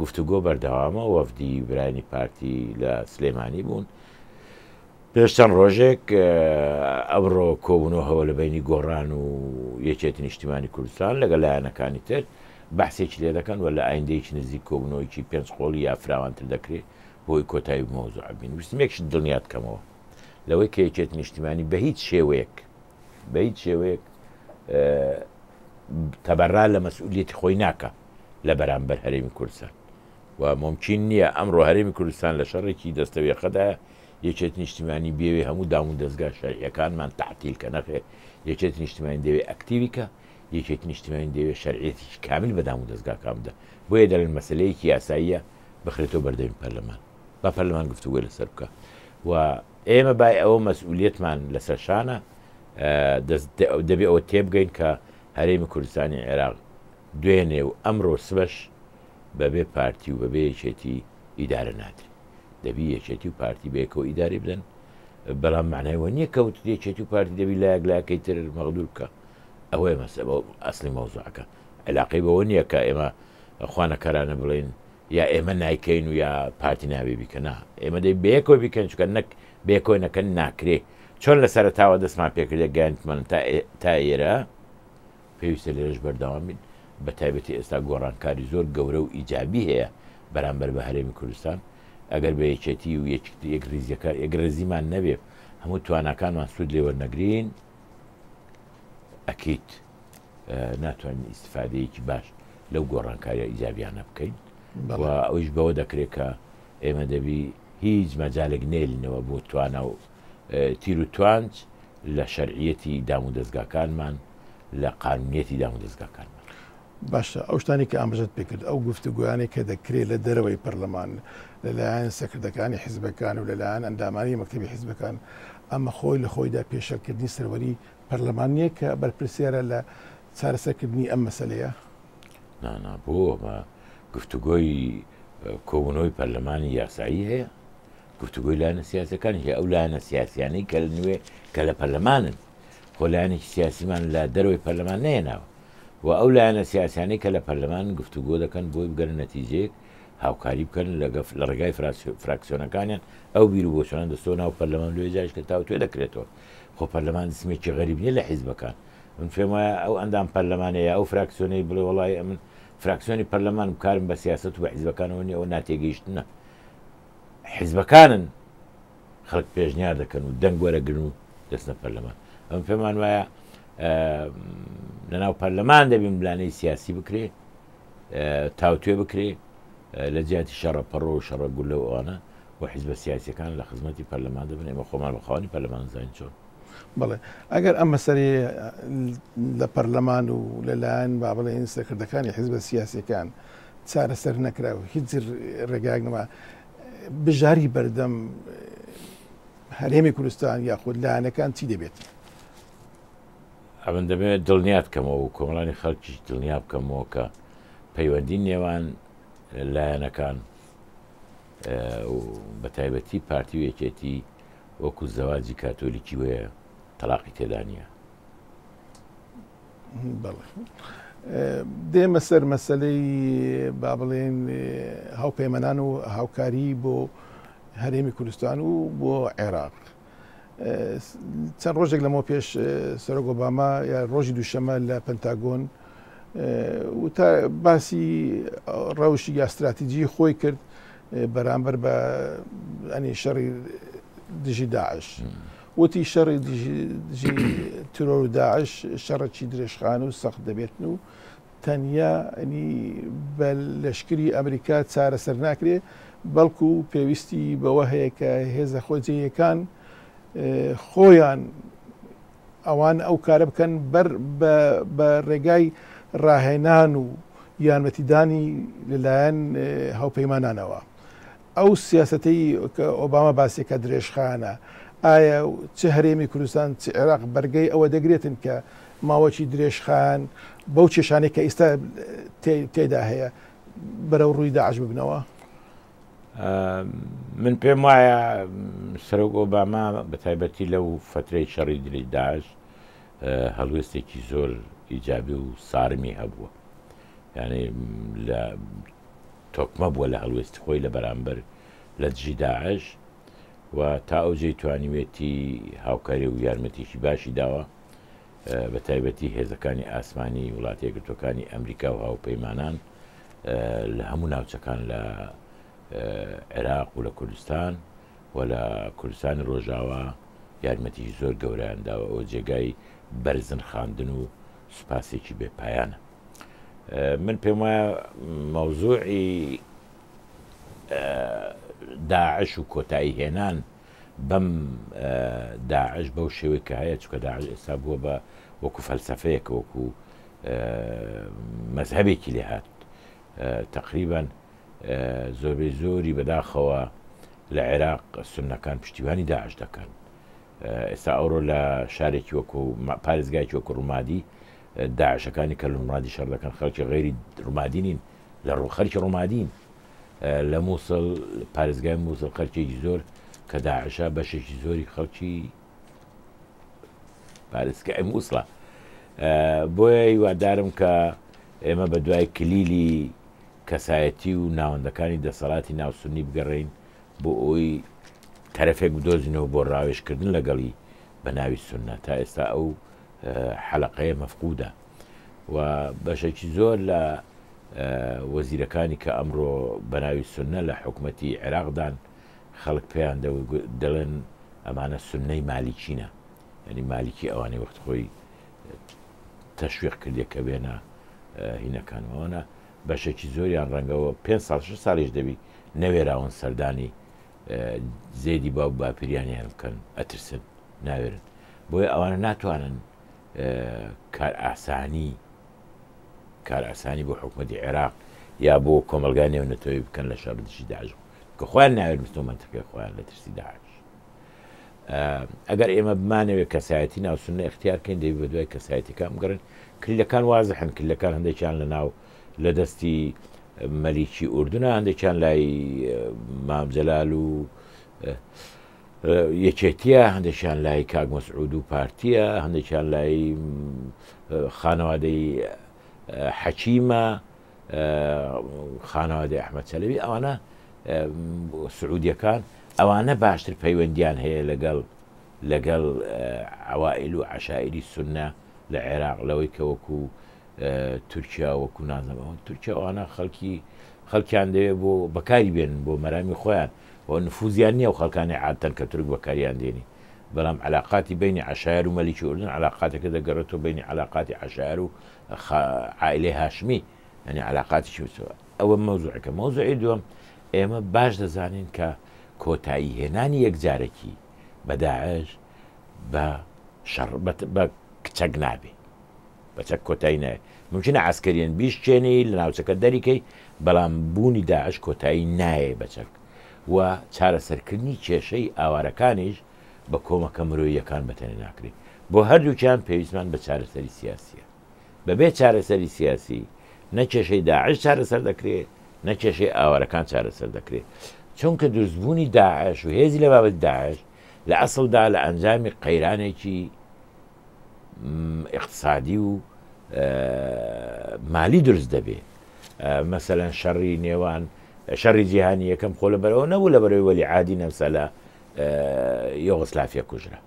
گفتوگۆ بەردەوامە وەفدی برانی پارتی لە سلێمانی بوون پێش چەند ڕۆژێک ئەمڕۆ کۆبوونەوە هەوە لە بینی گۆڕان و یەکێتی نیشتیمانی کوردستان لەگەڵ لایەنەکانی تر بەحسێکی لێ دەکەن و لە ئایندەیەکی نزیک کۆبوونەوەیکی پێنج قۆڵی یا فراوانتر دەکرێت بۆی کۆتایی بە مەوزوع بین ویستم یەک شت دڵنیات کەمەوە لەوەی کە یەکێتی نیشتیمانی بە هیچ شێوەیەک بە هیچ شێوەیەک تەبەرا لە مەسئولیەتی خۆی ناکە لە بەرامبەر هەرێمی کوردستان و ممکن نییە ئەمڕۆ هەرێمی کوردستان لە شەڕێکی دەستەویەخەدایە یەکێتی نیشتیمانی بێوێ هەموو دام و دەزگا شەرعیەکانمان تەعتیل کە نەخێر یەکێتی نیشتیمانی دەوێ ئەکتیوی کە یەکێتی نیشتیمانی دەوێ شەرعیەتێکی کامل بە دام و دەزگاکان بدە بۆیە دەڵێن مەسەلەیەکی یاساییە بخرێتەوە بەردەمی پەرلەمان با پەرلەمان گفتوگۆی لەسەر بکە و ئێمە بای ئەوە مەسئولیەتمان لەسەر شانە دەبێ ئەوە تێبگەین کە هەرێمی کوردستانی عێراق دوێنێ و ئەمڕۆ سبەش بەبێ پارتی و بەبێ یەکێتی ئیدارە نادرێ. دەبی یەکێتی و پارتی بەیەکەوە ئیدارەی بدەن. بەڵام معنای وە نییە کەوت یەکێتی و پارتی دەبی لایەک لایەکەی تر مەغدور بکە ئەوەیە مەسە ئەسلی مەوزوعەکە علاقەی بەوە نییە کە ئێمە خوانەکەرانە بڵێن یا ئێمە نایکەین و یا پارتی نابێ بیکە نا ئێمە دەی بەیەکەوە بیکەن چکە نەک بەیەکەوە نەکەن ناکرێ چۆن لە سەرەتاوە دەستمان پێکردە گەیاندمان تا ئێرە پێویستە لێرەش بەردەوام بین بە تایبەتی ئێستا گۆڕانکاری زۆر گەورە و ئیجابی هەیە بەرامبەر بە هەرێمی کوردستان ئەگەر بە یەکێتی و یەک ریزیەکە یەک ڕێزیمان نەبێ هەموو تواناکانمان سوود لێ وەرنەگرین ئەکید ناتوانین ئیسیفادەیەکی باش لەو گۆڕانکاریە ئیجابیانە بکەین و ئەویش بەوە دەکرێت کە ئێمە دەبی هیچ مەجالێک نێلینەوە بۆ توانا و تیر و توانج لە شەرعیەتی دام و دەزگاکانمان لە قانونیەتی دام و دەزگاکانمان. باشە ئەو شتانەی کە ئاماژەت پێکرد، ئەو گفتوگۆیانەی کە دەکرێت لە دەرەوەی پەرلەمان لەلایەن سەرکردەکانی حیزبەکان و لەلایەن ئەندامانی مەکتەبی حیزبەکان، ئەمە خۆی لە خۆیدا پێشێلکردنی سەروەری پەرلەمان نییە کە بەرپرسیارە لە چارەسەرکردنی ئەم مەسەلەیە؟ نا نا بۆ ئەمە گفتوگۆی کۆبوونەوەی پەرلەمانی یاسایی هەیە، گفتوگۆی لایەنە سیاسەکانی هەیە، ئەو لایەنە سیاسیانەی کە لە نوێ کە لە پەرلەمانن، خۆ لایەنێکی سیاسیمان لە دەرەوەی پەرلەمان نەهێناوە و ئەو لایەنە سیاسیانەی کە لە پەرلەمان گفتوگۆ دەکەن بۆی بگەنە نەتیجەیەک هاوکاری بکەن لە ڕێگای فراکسیۆنەکانیان ئەو بیر و بۆچوونان دەستەوە ناو پەرلەمان لێ جاش کە تاوتوێ دەکرێتەوە. خۆ پەرلەمان جسمێکی غەریب نییە لە حیزبەکان. من پێم وایە ئەو ئەندام پەرلەمانەیە یا ئەو فراکسیۆنەی بڵێ وەڵای ئەمن فراکسیۆنی پەرلەمانم کارم بە سیاسەت و بە حیزبەکانەوە نییە ئەوە ناتێگەیشتنە. حیزبەکانن خەڵک پێشنیار دەکەن و دەنگ وەرەگرن و دەچنە پەرلەمان. ئەمن پێمان وایە لەناو پەرلەمان دەبی ململانێی سیاسی بکرێ، تاوتوێ بکرێ لە جیاتی شەڕە پەڕۆ و شەڕە گولە و ئەوانە و حیزبە سیاسیەکان لە خزمەتی پەرلەمان دەبن. ئێمە خۆمان بە خاوەنی پەرلەمان زانین چۆن. بەڵێ ئەگەر ئەم مەسەلەیە لە پەرلەمان و لەلایەن با بڵێین سەرکردەکانی حیزبە سیاسیەکان چارەسەر نەکرا و هیچ ڕێگایەک نەما بژاری بەردەم هەرێمی کوردستان یاخود لایەنەکان چی دەبێت؟ ئەمن دەمەوێت دڵنیات کەمەوە و کۆمەڵانی خەڵکیش دڵنیا بکەمەوە کە پەیوەندی نێوان لایەنەکان و بە تایبەتی پارتی و یەکێتی وەکو زەواجی کاتۆلیکی وەیە تەلاقی تێدا نییە. بەڵێ دێمە سەر مەسلەی با بڵێن هاوپەیمانان و هاوکاری بۆ هەرێمی کوردستان و بۆ عێراق. چەند ڕۆژێک لەمەوە پێش سەرۆک ئۆباما یا ڕۆژی دووشەمە لە پنتاگۆن وتا باسی ڕەوشی یا استراتیجی خۆی کرد بەرامبەر بە ئەنی شەڕی دژی داعش وتی شەڕی دژی ترۆر و داعش شەڕێکی درێژخان و سەخت دەبێتن و تەنیا ئەنی بە لەشکری ئەمریکا چارەسەر ناکرێ، بەڵکو پێویستی بەوە هەیە کە هێزە خۆجێیەکان خۆیان ئەوان ئەو کارە بکەن بەر بە ڕێگای ڕاهێنان و یارمەتیدانی لەلایەن هاوپەیمانانەوە. ئەو سیاسەتەی کە ئۆباما باسی کە درێژخایەنە، ئایا چ هەرێمی کوردستان چ عێراق بەرگەی ئەوە دەگرێتن کە ماوەکی درێژخایەن بەو کێشانەی کە ئیستا تێدا هەیە بەرەو ڕووی داعش ببنەوە؟ من پێم وایە سەرۆک ئۆباما بە تایبەتی لەو فترەی شەڕی دژی داعش هەڵوێستێکی زۆر ئیجابی و سارمی هەبووە یعنی لە تۆکمە بووە لە هەڵوێستی خۆی لە بەرامبەر لە دژی داعش و تا ئەو جێی توانیوێتی هاوکاری و یارمەتیی باشی داوە بە تایبەتی هێزەکانی ئاسمانی وڵاتە یەکگرتووەکانی ئەمریکا و هاوپەیمانان لە هەموو ناوچەکان لە عێراق و لە کوردستان و لە کوردستانی ڕۆژاوا یارمەتیی زۆر گەورەیان داوە ئەوە جێگای بەرزنرخاندن و سوپاسێکی بێ پایانە. من پێم وایە مەوزوعی داعش و کۆتایی هێنان بەم داعش بەو شێوەی کە هەیە چکە داعش ئێستا بووە بە وەکو فەلسفەیەک وەکو مەزهبێکی لێ هات تقریبان زۆربەی زۆری بەداخەوە لە عێراق سنەکان پشتیوانی داعش دەکەن ئێستا ئەوڕۆ لە شارێکی وەکو پارێزگایەکی وەکو ڕومادی داعشەکانی کە لە ڕومادی شەڕ دەکەن خەڵکی غەیری ڕومادی نین لە ڕوو خەرکی ڕومادین لە مووسڵ پارێزگای مووسڵ خەرکێکی زۆر کە داعشە بەشێکی زۆری خەڵکی پارێزگای مووسڵە. بۆیە هیوادارم کە ئێمە بە دوای کلیلی کەسایەتی و ناوەندەکانی دەسەڵاتی ناو سوننی بگەڕێین بۆ ئەوەی تەرەفێک بدۆزینەوە بۆ ڕاوێژکردن لەگەڵی بە ناوی سوننە. تا ئێستا ئەو حەلەقەیە مەفقودە و بەشێکی زۆر لە وەزیرەکانی کە ئەمڕۆ بە ناوی سوننە لە حکومەتی عێراقدان خەڵک پێیان دەڵێن ئەمانە سوننەی مالیکینە یعنی مالیکی ئەوانەی وەخت خۆی تەشویق کردێ کە بێنە هینەکان ئەوانە بەشێکی زۆریان ڕەنگەوە پێ ساڵ شش ساڵیش دەبی نەوێراون سەردانی زێدی باو باپیریانیان بکەن ئەترسن ناوێرن بۆیە ئەوانە ناتوانن کارئاسانی کارئاسانی بۆ حکوومەتی عێراق یا بۆ کۆمەلگای نێونەتەوەی بکەن لە شەڕ دژی داعش کە خۆیان ناوێت بستۆ منتەکەی خۆیان لە ترسی داعش ئەگەر ئێمە بمانەوێت کەسایەتی ناو سوننە ئیختیار کەین دەبی بەدوای کەسایەتیەکان بگەڕێن کلیلەکان وازحن کلیلەکان هەندێکیان لە ناو لە دەستی مەلیکی ئوردنە هەندێکیان لای مام جەلال و یەکێتیە هەندێکیان لای کاک مەسعود و پارتیە هەندێکیان لای خانەوادەی حەکیمە خانەوادەی ئەحمەد چەلەبی ئەوانە سعودیەکان ئەوانە باشتر پەیوەندیان هەیە لەگەڵ لەگەڵ عوائل و عشائری سنە لە عێراق لەوەی کە وەکو تورکیا وەکو نازەمەوە تورکیا ئەوانە خەڵکی خەڵکیان دەوێت بۆ بەکاری بێن بۆ مەرامی خۆیان و نفوزیان نییە و خەڵکانی عادتەن کە تورک بەکاریان دێنی بەڵام علاقاتی بینی عشایر و مەلیکی ئوردن علاقاتەکە دەگەڕێتەوە بینی علاقاتی عشایر و عائیلەی هاشمی یعنی علاقاتی چوتەوە ئەوە مەوزوعەکە مەوزوعی دووەم ئێمە باش دەزانین کە کۆتایی هێنانی یەکجارەکی بە داعش بە شەڕ بە کچەک نابێ بە چەک کۆتایی نایە ممکنە عسکەریان بیشکێنی لە ناوچەکە دەریکەی بەڵام بوونی داعش کۆتایی نایە بە چەک و چارەسەرکردنی کێشەی ئاوارەکانیش بە کۆمەکە مرۆییەکان بەتەنێ ناکرێت بۆ هەردووکیان پێویستمان بە چارەسەری سیاسیە بەبێ چارەسەری سیاسی نە کێشەی داعش چارەسەر دەکرێت، نە کێشەی ئاوارەکان چارەسەر دەکرێت. چونکە دروستبوونی داعش و هێزی لە بابەتی داعش لە ئەسڵدا لە ئەنجامی قەیرانێکی ئیقتسادی و مالی دروست دەبێ. مەسەلەن شەڕی نێوان شەڕی جیهانی یەکەم خۆ لەبەرەوە نەبوو لەبەرەوەی وەلی عادی نەمسا لە یۆغۆسلافیا کوژرا.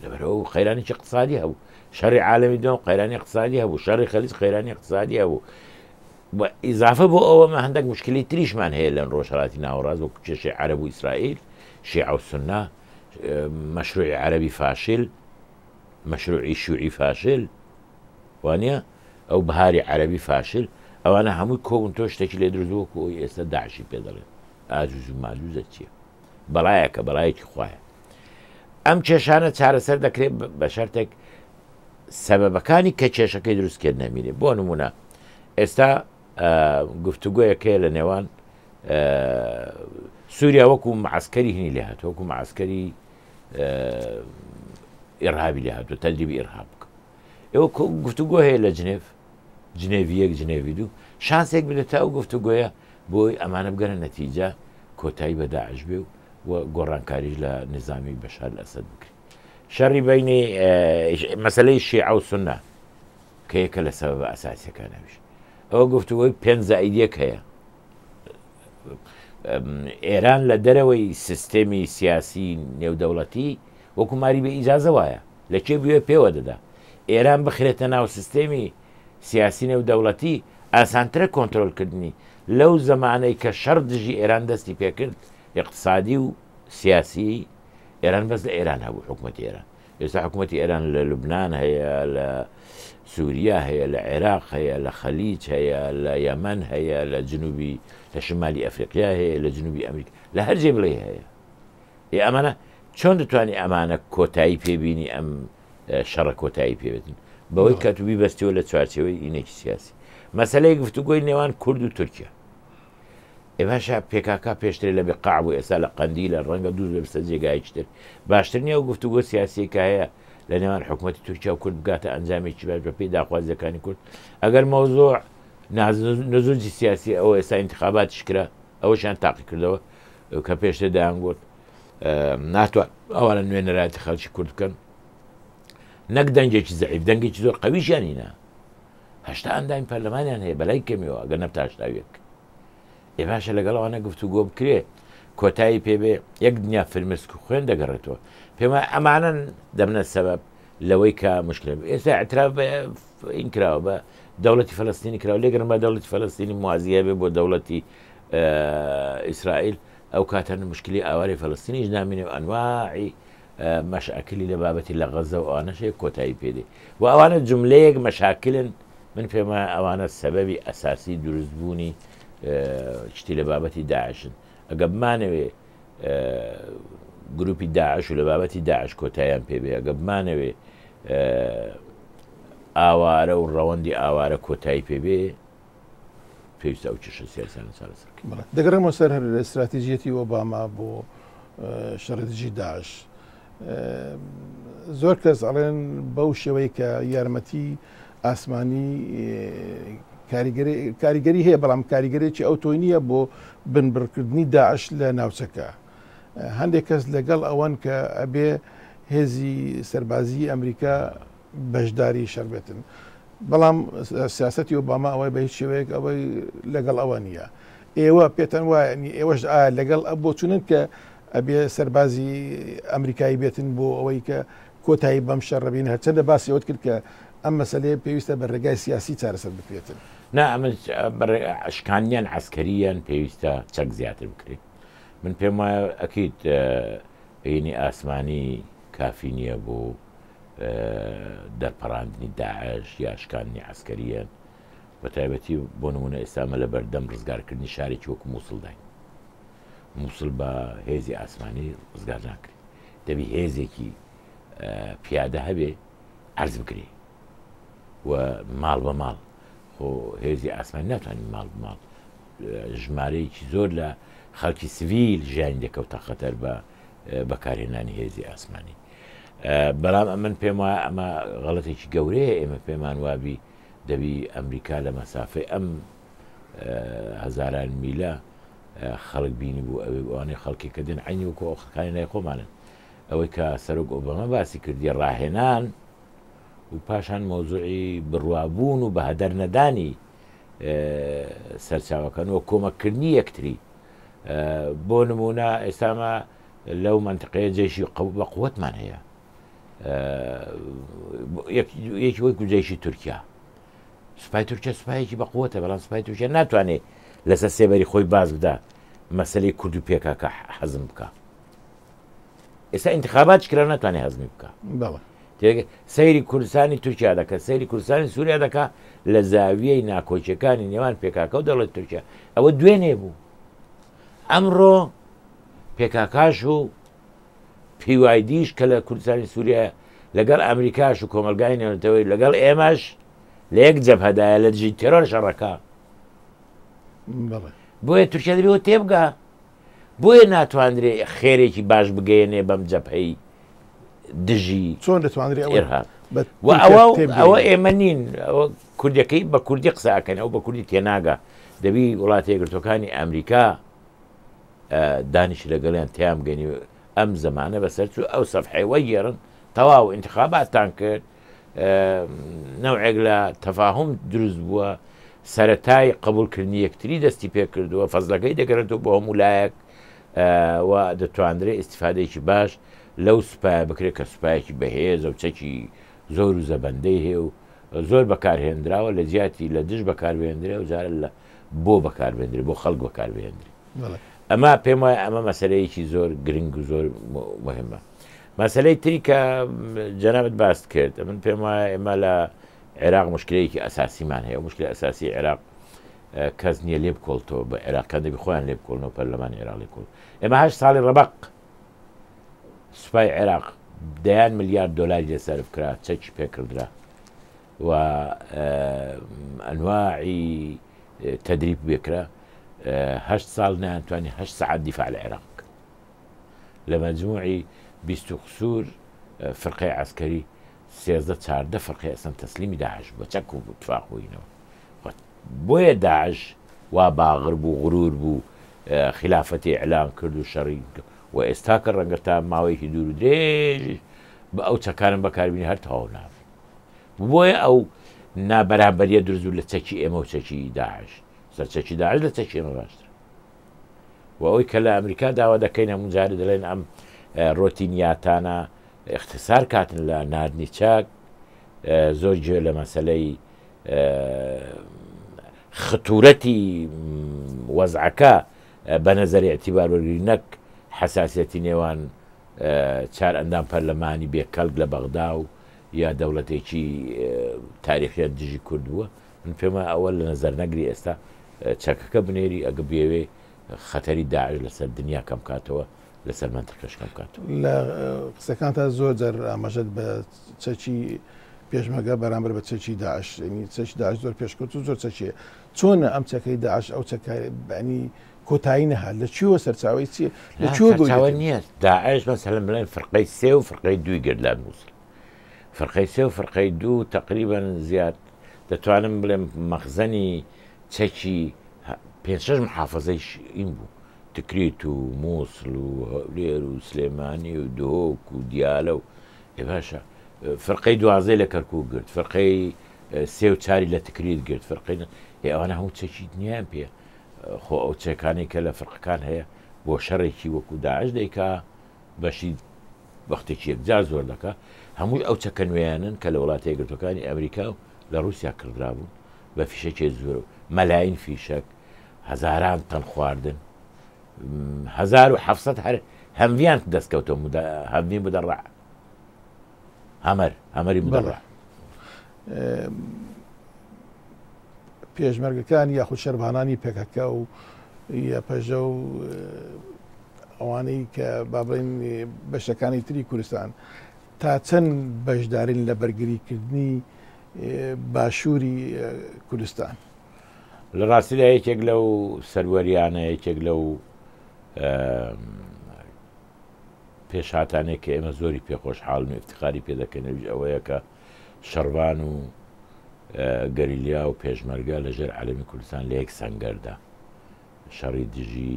لەبەرئەوە قەیرانێکی اقتصادی هەبوو شەڕی عالەمی دوم قەیرانی اقتصادی هەبوو شەڕی خەلیج قەیرانی اقتصادی هەبوو ئیزافە بۆ ئەوەمە هەندێک مشکلی تریشمان هەیە لە ڕۆژهەڵاتی ناوەڕاست وەکو کێشەی عەرەب و ئیسرائیل شیعە و سوننە مەشروعی عەرەبی فاشل مەشروعی شوعی فاشل وانە ئەو بەهاری عەرەبی فاشل ئەوانە هەمووی کۆبوون تۆ شتێکی لێ دروست وەکو ئەوی ئێستا داعشی پێ دەڵێن ئاجوز و ماجوزە چییە بەڵایەکە بەڵایەکی خوایە ئەم کێشانە چارەسەر دەکرێت بە شەرتێک سەبەبەکانی کە کێشەکەی دروست کرد نەمینێ بۆ نمونە ئێستا گفتوگۆیەک هەیە لە نێوان سووریا وەکو معسکەری هینی لێ هاتووە وەکو معسکەری ئێرهابی لێ هاتووە تەدریبی ئێرهاب بکە ئێوە گفتوگۆ هەیە لە جنێف جنێڤی یەک جنێڤی دوو شانسێک بدە تا ئەو گفتوگۆیە بۆی ئەمانە بگەنە نەتیجە کۆتایی بە داعش بێ و و گۆڕانکاریش لە نیزامی بەشار ئەسەد بکرێت. شەڕی بەینی مەسەلەی شیعە و سوننە کە یەکە لە سەبەبە ئەساسیەکان ئەویش ئەوە گفتوگۆی پێنج زائید یەک هەیە. ئێران لە دەرەوەی سیستێمی سیاسی نێودەوڵەتی وەکو ماری بێ ئیجازە وایە لە کێ بوێ پێوە دەدا ئێران بخرێتە ناو سیستێمی سیاسی نێودەوڵەتی ئاسانترە کۆنترۆلکردنی لەو زەمانەی کە شەڕ دژی ئێران دەستی پێکرد ئیقتسادی و سیاسی ئێران بەس لە ئێران هەبوو حکوومەتی ئێران ئێستا حکوومەتی ئێران لە لوبناان هەیە لە سووریا هەیە لە عێراق هەیە لە خەلیج هەیە لە یەمەن هەیە لە جنوبی لە شمالی ئەفریقیا هەیە لە جنوبی ئەمریکا لە هەر جێ بڵێ هەیە ئێ ئەمانە چۆن دەتوانی ئەمانە کۆتایی پێبینی ئەم شەڕە کۆتایی پێبێتن بەوەی کە تو بیبەستیەوە لە چوارچێوەی ئینێکی سیاسی مەسلەی گفتوگۆی نێوان کورد و تورکیا ئێ باشە پێکاکا پێشترێ لە بێقاع بوو ئێستا لە قەندیلە ڕەنگە دوور بێ بچتە جێگایەکی تر باشتر نییە ئەو گفتوگۆ سیاسیەی کە هەیە لە نێوان حکوومەتی تورکیا و کورد بگاتە ئەنجامێکی باش بەپێی داخوازیەکانی کورد ئەگەر مەوزوع نزوجی سیاسی ئەوە ئێستا انتخاباتیش کرا ئەوەشیان تاقی کردەوە کە پێشتر دەیانگوت ناتوان ئەوانە نوێنەرایەتی خەڵکی کورد بکەن نەک دەنگێکی زەعیف دەنگێکی زۆر قەویشیان هینا 80 ئەندامی پەرلەمانیان هەیە بەلای کەمیەوە ئەگەر نەبتە 81 ئێ باشە لەگەڵ ئەوانە گفتوگۆ بکرێ کۆتایی پێبێ یەک دنیا فرمسک و خوێن دەگەڕێتەوە پێم وایە ئەمانەن دەبنە سەبەب لەوەی کە مشکلە ئێستا اعتراف بە این کراوە بە دەوڵەتی فەلەستینی کراوە لێگەرن بە دەوڵەتی فەلەستینی موازی هەبێ بۆ دەوڵەتی ئیسرائیل ئەو کاتە مشکلی ئاواری فەلەستینیش نامینێ و ئەنواعی مەشاکلی لە بابەتی لە غەزە و ئەوانەش هەیە کۆتایی پێدێ و ئەوانە جملەیەک مەشاکلن من پێم وایە ئەوانە سەبەبی ئەساسی دروستبوونی شتی لە بابەتی داعشن ئەگە بمانەوێ گروپی داعش و لە بابەتی داعش کۆتاییان پێ بێ ئەگە بمانەوێ ئاوارە و ڕەوەندی ئاوارە کۆتایی پێ بێ پێویستە ئەو کێشە سیاسیانە چارەسەر بکەین. بەڵێ دەگەڕێمەوە سەر هەر ستراتیژیەتی ئۆباما بۆ شەڕی دژی داعش. زۆر کەس ئەڵێن بەو شێوەی کە یارمەتی ئاسمانی کاریگەری هەیە بەڵام کاریگەرێکی ئەو تۆی نییە بۆ بنبڕکردنی داعش لە ناوچەکە. هەندێک کەس لەگەڵ ئەوەن کە ئەبێ هێزی سەربازی ئەمریکا بەشداری شەڕ بێتن. بەڵام سیاسەتی ئۆباما ئەوەی بە هیچ شێوەیەک ئەوەی لەگەڵ ئەوە نییە. ئێوە پێتان وایە ئێوەش ئایا لەگەڵ ئەو بۆچوونن کە ئەبێ سەربازی ئەمریکایی بێتن بۆ ئەوەی کە کۆتایی بەم شەڕە بین هەرچەندە باسی ئەوەت کرد کە ئەم مەسەلەیە پێویستە بە ڕێگای سیاسی چارەسەر بکرێتن. نا ئەمە شکانیان عەسکەرییان پێویستە چەک زیاتر بکرێت. من پێم وایە ئەکید هینی ئاسمانی کافی نییە بۆ دەرپەڕاندنی داعش یا شکاندنی عەسکەرییەن بە تایبەتی بۆ نمونە ئێستا ئەمە لە بەردەم ڕزگارکردنی شارێکی وەکو مووسڵداین مووسڵ بە هێزی ئاسمانی ڕزگار ناکرێت دەبی هێزێکی پیادە هەبێ عرز بکرێ و ماڵ بە ماڵ خۆ هێزی ئاسمانی ناتوانین ماڵ بە ماڵ ژمارەیەکی زۆر لە خەڵکی سڤیل ژیانی دەکەوتە خەتەر بە بەکارهێنانی هێزی ئاسمانی بەڵام ئەمن پێم وایە ئەمە غەڵەتێکی گەورەیە ئێمە پێمان وابی دەبی ئەمریکا لە مەسافەی ئەم هەزاران میلە خەڵک بینی بوو ئەوێ ئەوانەی خەڵکی کە دێن عینی وەکو ئەو خەڵکانی لای خۆمانن ئەوەی کە سەرۆک ئۆباما باسی کردی ڕاهێنان و پاشان مۆزوعی بڕوابوون و بەهەدەر نەدانی سەرچاوەکان و کۆمەککردنی یەکتری بۆ نمونە ئێستامە لەو مەنتقەیە جەیشی بە قوتمان هەیە یەکی وەکو جەیشی تورکیا سوپای تورکیا سوپایەکی بە قوتە بەڵام سوپای تورکیا ناتوانێت لەسەر سێبەری خۆی باز بدا مەسلەی کورد و پێکاکە حەزم بکە ئێستا انتخابات کرا ناتوانێت هەزمی بکە سەیری کوردستانی تورکیا دەکە سەیری کوردستانی سووریا دەکا لە زاویەی ناکۆکیەکانی نێوان پێکاکە و دەڵێت تورکیا ئەوە دوێنێ بوو ئەمڕۆ پێکاکاش و پیوایدیش کە لە کوردستانی سووریا لەگەڵ ئەمریکاش و کۆمەلگای نێونەتەوەی لەگەڵ ئێمەش لە یەک جەبهەدایە لە دژی تێرۆر شەڕەکە بۆیە تورکیا دەبێەوە تێبگا بۆیە ناتواندرێ خێرێکی باش بگەیەنێ بەم جەبهەی دژی چۆن دەتوانرێ ئێرهاب ئەوە ئەوە ئێمە نین ئەوە کوردەکەی بە کوردی قساکەن ئەو بە کوردی تێناگا دەبی وڵاتە یەکگرتووەکانی ئەمریکا دانیش لەگەڵیان تیام گەنی ئەم زمانە بەسەر چوو ئەو سەفحەی وەگێڕن تەواو انتخاباتتان کرد نەوعێک لە تەفاهم دروست بووە سەتای قبولکردنی یەکتری دەستی پێکردووە فەزلەکەی دەگەرێتەوە بۆ هەموو لایەک و دەتواندرێت ئیسیفادەیەکی باش لەو سوپایە بکرێت کە سوپایەکی بەهێزە و چەکی زۆر و زەبەندەی هەیە و زۆر بەکارهێنراوە لە جیاتی لە دژ بەکاربهێندرێ و جارە لە بۆ بەکاربهێندرێ بۆ خەڵک بەکاربهێندرێ ئەمە پێم وایە ئەمە مەسلەیەکی زۆر گرنگ و زۆر مهمە مەسلەی تری کە جەنابت باست کرد من پێم وایە ئێمە لە عێراق مشکلەیەکی ئەساسیمان هەیە مشکلی ئەساسی عێراق کەس نییە لێ بکۆڵتەوە بە عێراقیان دەبی خۆیان لێ بکۆڵنەوە پەرلەمانی عێراق لێ بکۆڵ ئێمە هەشت ساڵی ڕەبەق سوپای عێراق دەیان ملیار دۆلاری لێ سەرف کرا چەکی پێکردرا و ئەنواعی تدریب بێکرا هەشت ساڵ نەیانتوانی هەشت سەعات دیفاع لە عێراق بکەن لە مەجموعی 20 و قسوور فرقەی عسکەری سێزدە چاردە فرقەی ئەسڵەن تەسلیمی داعش بوو بە چەک و تفاق بووینەوە بۆیە داعش وا باغر بوو غرور بوو خلافەتی ئیعلان کرد و شەڕی. و ئێستاکە ڕەنگە تا ماوەیەکی دوور و درێژیش بە ئەو چەکانم بەکاربینی هەر تەواو نابن. بۆیە ئەو نابەرابەریە دروست بوو لە چەکی ئێمە و چەکی داعش. سەر چەکی داعش لە چەکی ئێمە باشترە. و ئەوەی کە لە ئەمریکا داوا دەکەین هەموو جارێ دەڵێن ئەم ڕۆتینیاتانە اختصار کاتن لە ناردنی چەک زۆر گوێ لە مەسلەی خطورەتی وەزعەکە بە نەزەری ئیعتیبار وەرگری نەک حەساسیەتی نێوان چار ئەندام پەرلەمانی بێ کەڵک لە بەغدا و یا دەوڵەتێکی تاریخیان دژی کورد بووە. من پێم وایە ئەوە لە نەزەر نەگری ئێستا چەکەکە بنێری ئەگە بێوێ خەتەری داعش لەسەر دنیا کەم کاتەوە لەسەر مەنتقەش کەم کاتەوە. لە قسەکانتا زۆر جار ئاماژەت بە چەکی پێشمەرگە بەرامبەر بە چەکی داعش، یعنی چەکی داعش زۆر پێشکەوت و زۆر چەکیە، چۆنە ئەم چەکەی داعش ئەو چەکە یعنی کۆتایی نەهات لە کوێوە سەرچاوەی چییە لە کوێوە بۆی سەرچاوە دێتن؟ نییە داعش مەسەلەن بڵێن فرقەی سێ و فرقەی دووی گرت لە مووسڵ فرقەی سێ و فرقەی دوو تقریبا زیاد دەتوانم بڵێم مەخزەنی چەکی پێنج شەش محافەزەی این بوو تکریت و مووسڵ و هەولێر و سلێمانی و دهۆک و دیالە و ئێ باشە فرقەی دوازدەی لە کەرکوک گرت فرقەی سێ و چاری لە تکریت گرت فرقەی ئێ ئەوانە هەموو چەکی دنیایان پێ خۆ ئەو چەکانەی کە لە فرقەکان هەیە بۆ شەڕێکی وەکو داعش دەیکا بەشی وەختێکی یەکجار زۆر دەکا هەمووی ئەو چەکە نوێیانن کە لە وڵاتە یەکگرتوەکانی ئەمریکا و لە رووسیا کڕدرابوون بە فیشەکێ زۆر مەلاین فیشەک هەزاران تەن خواردن 1700 هەر هەمویان دەستکەوتەوە هەموی مدەڕع هەمەر هەمەری مدەڕع پێشمەرگەکان یاخود شەرڤانانی پەکەکە و یەپەژە و ئەوانەی کە با بڵێن بەشەکانی تری کوردستان تا چەند بەشدارین لە بەرگریکردنی باشووری کوردستان؟ لە ڕاستیدا یەکێک لەو سەروەریانە یەکێک لەو پێشهاتانەی کە ئێمە زۆری پێ خۆشحاڵن و ئیفتخاری پێ دەکەین ئەویش ئەوەیە کە شەڕڤان و گەریلیا و پێشمەرگە لە ژێر عەلەمی کوردستان لە یەک سەنگەردا شەڕی دژی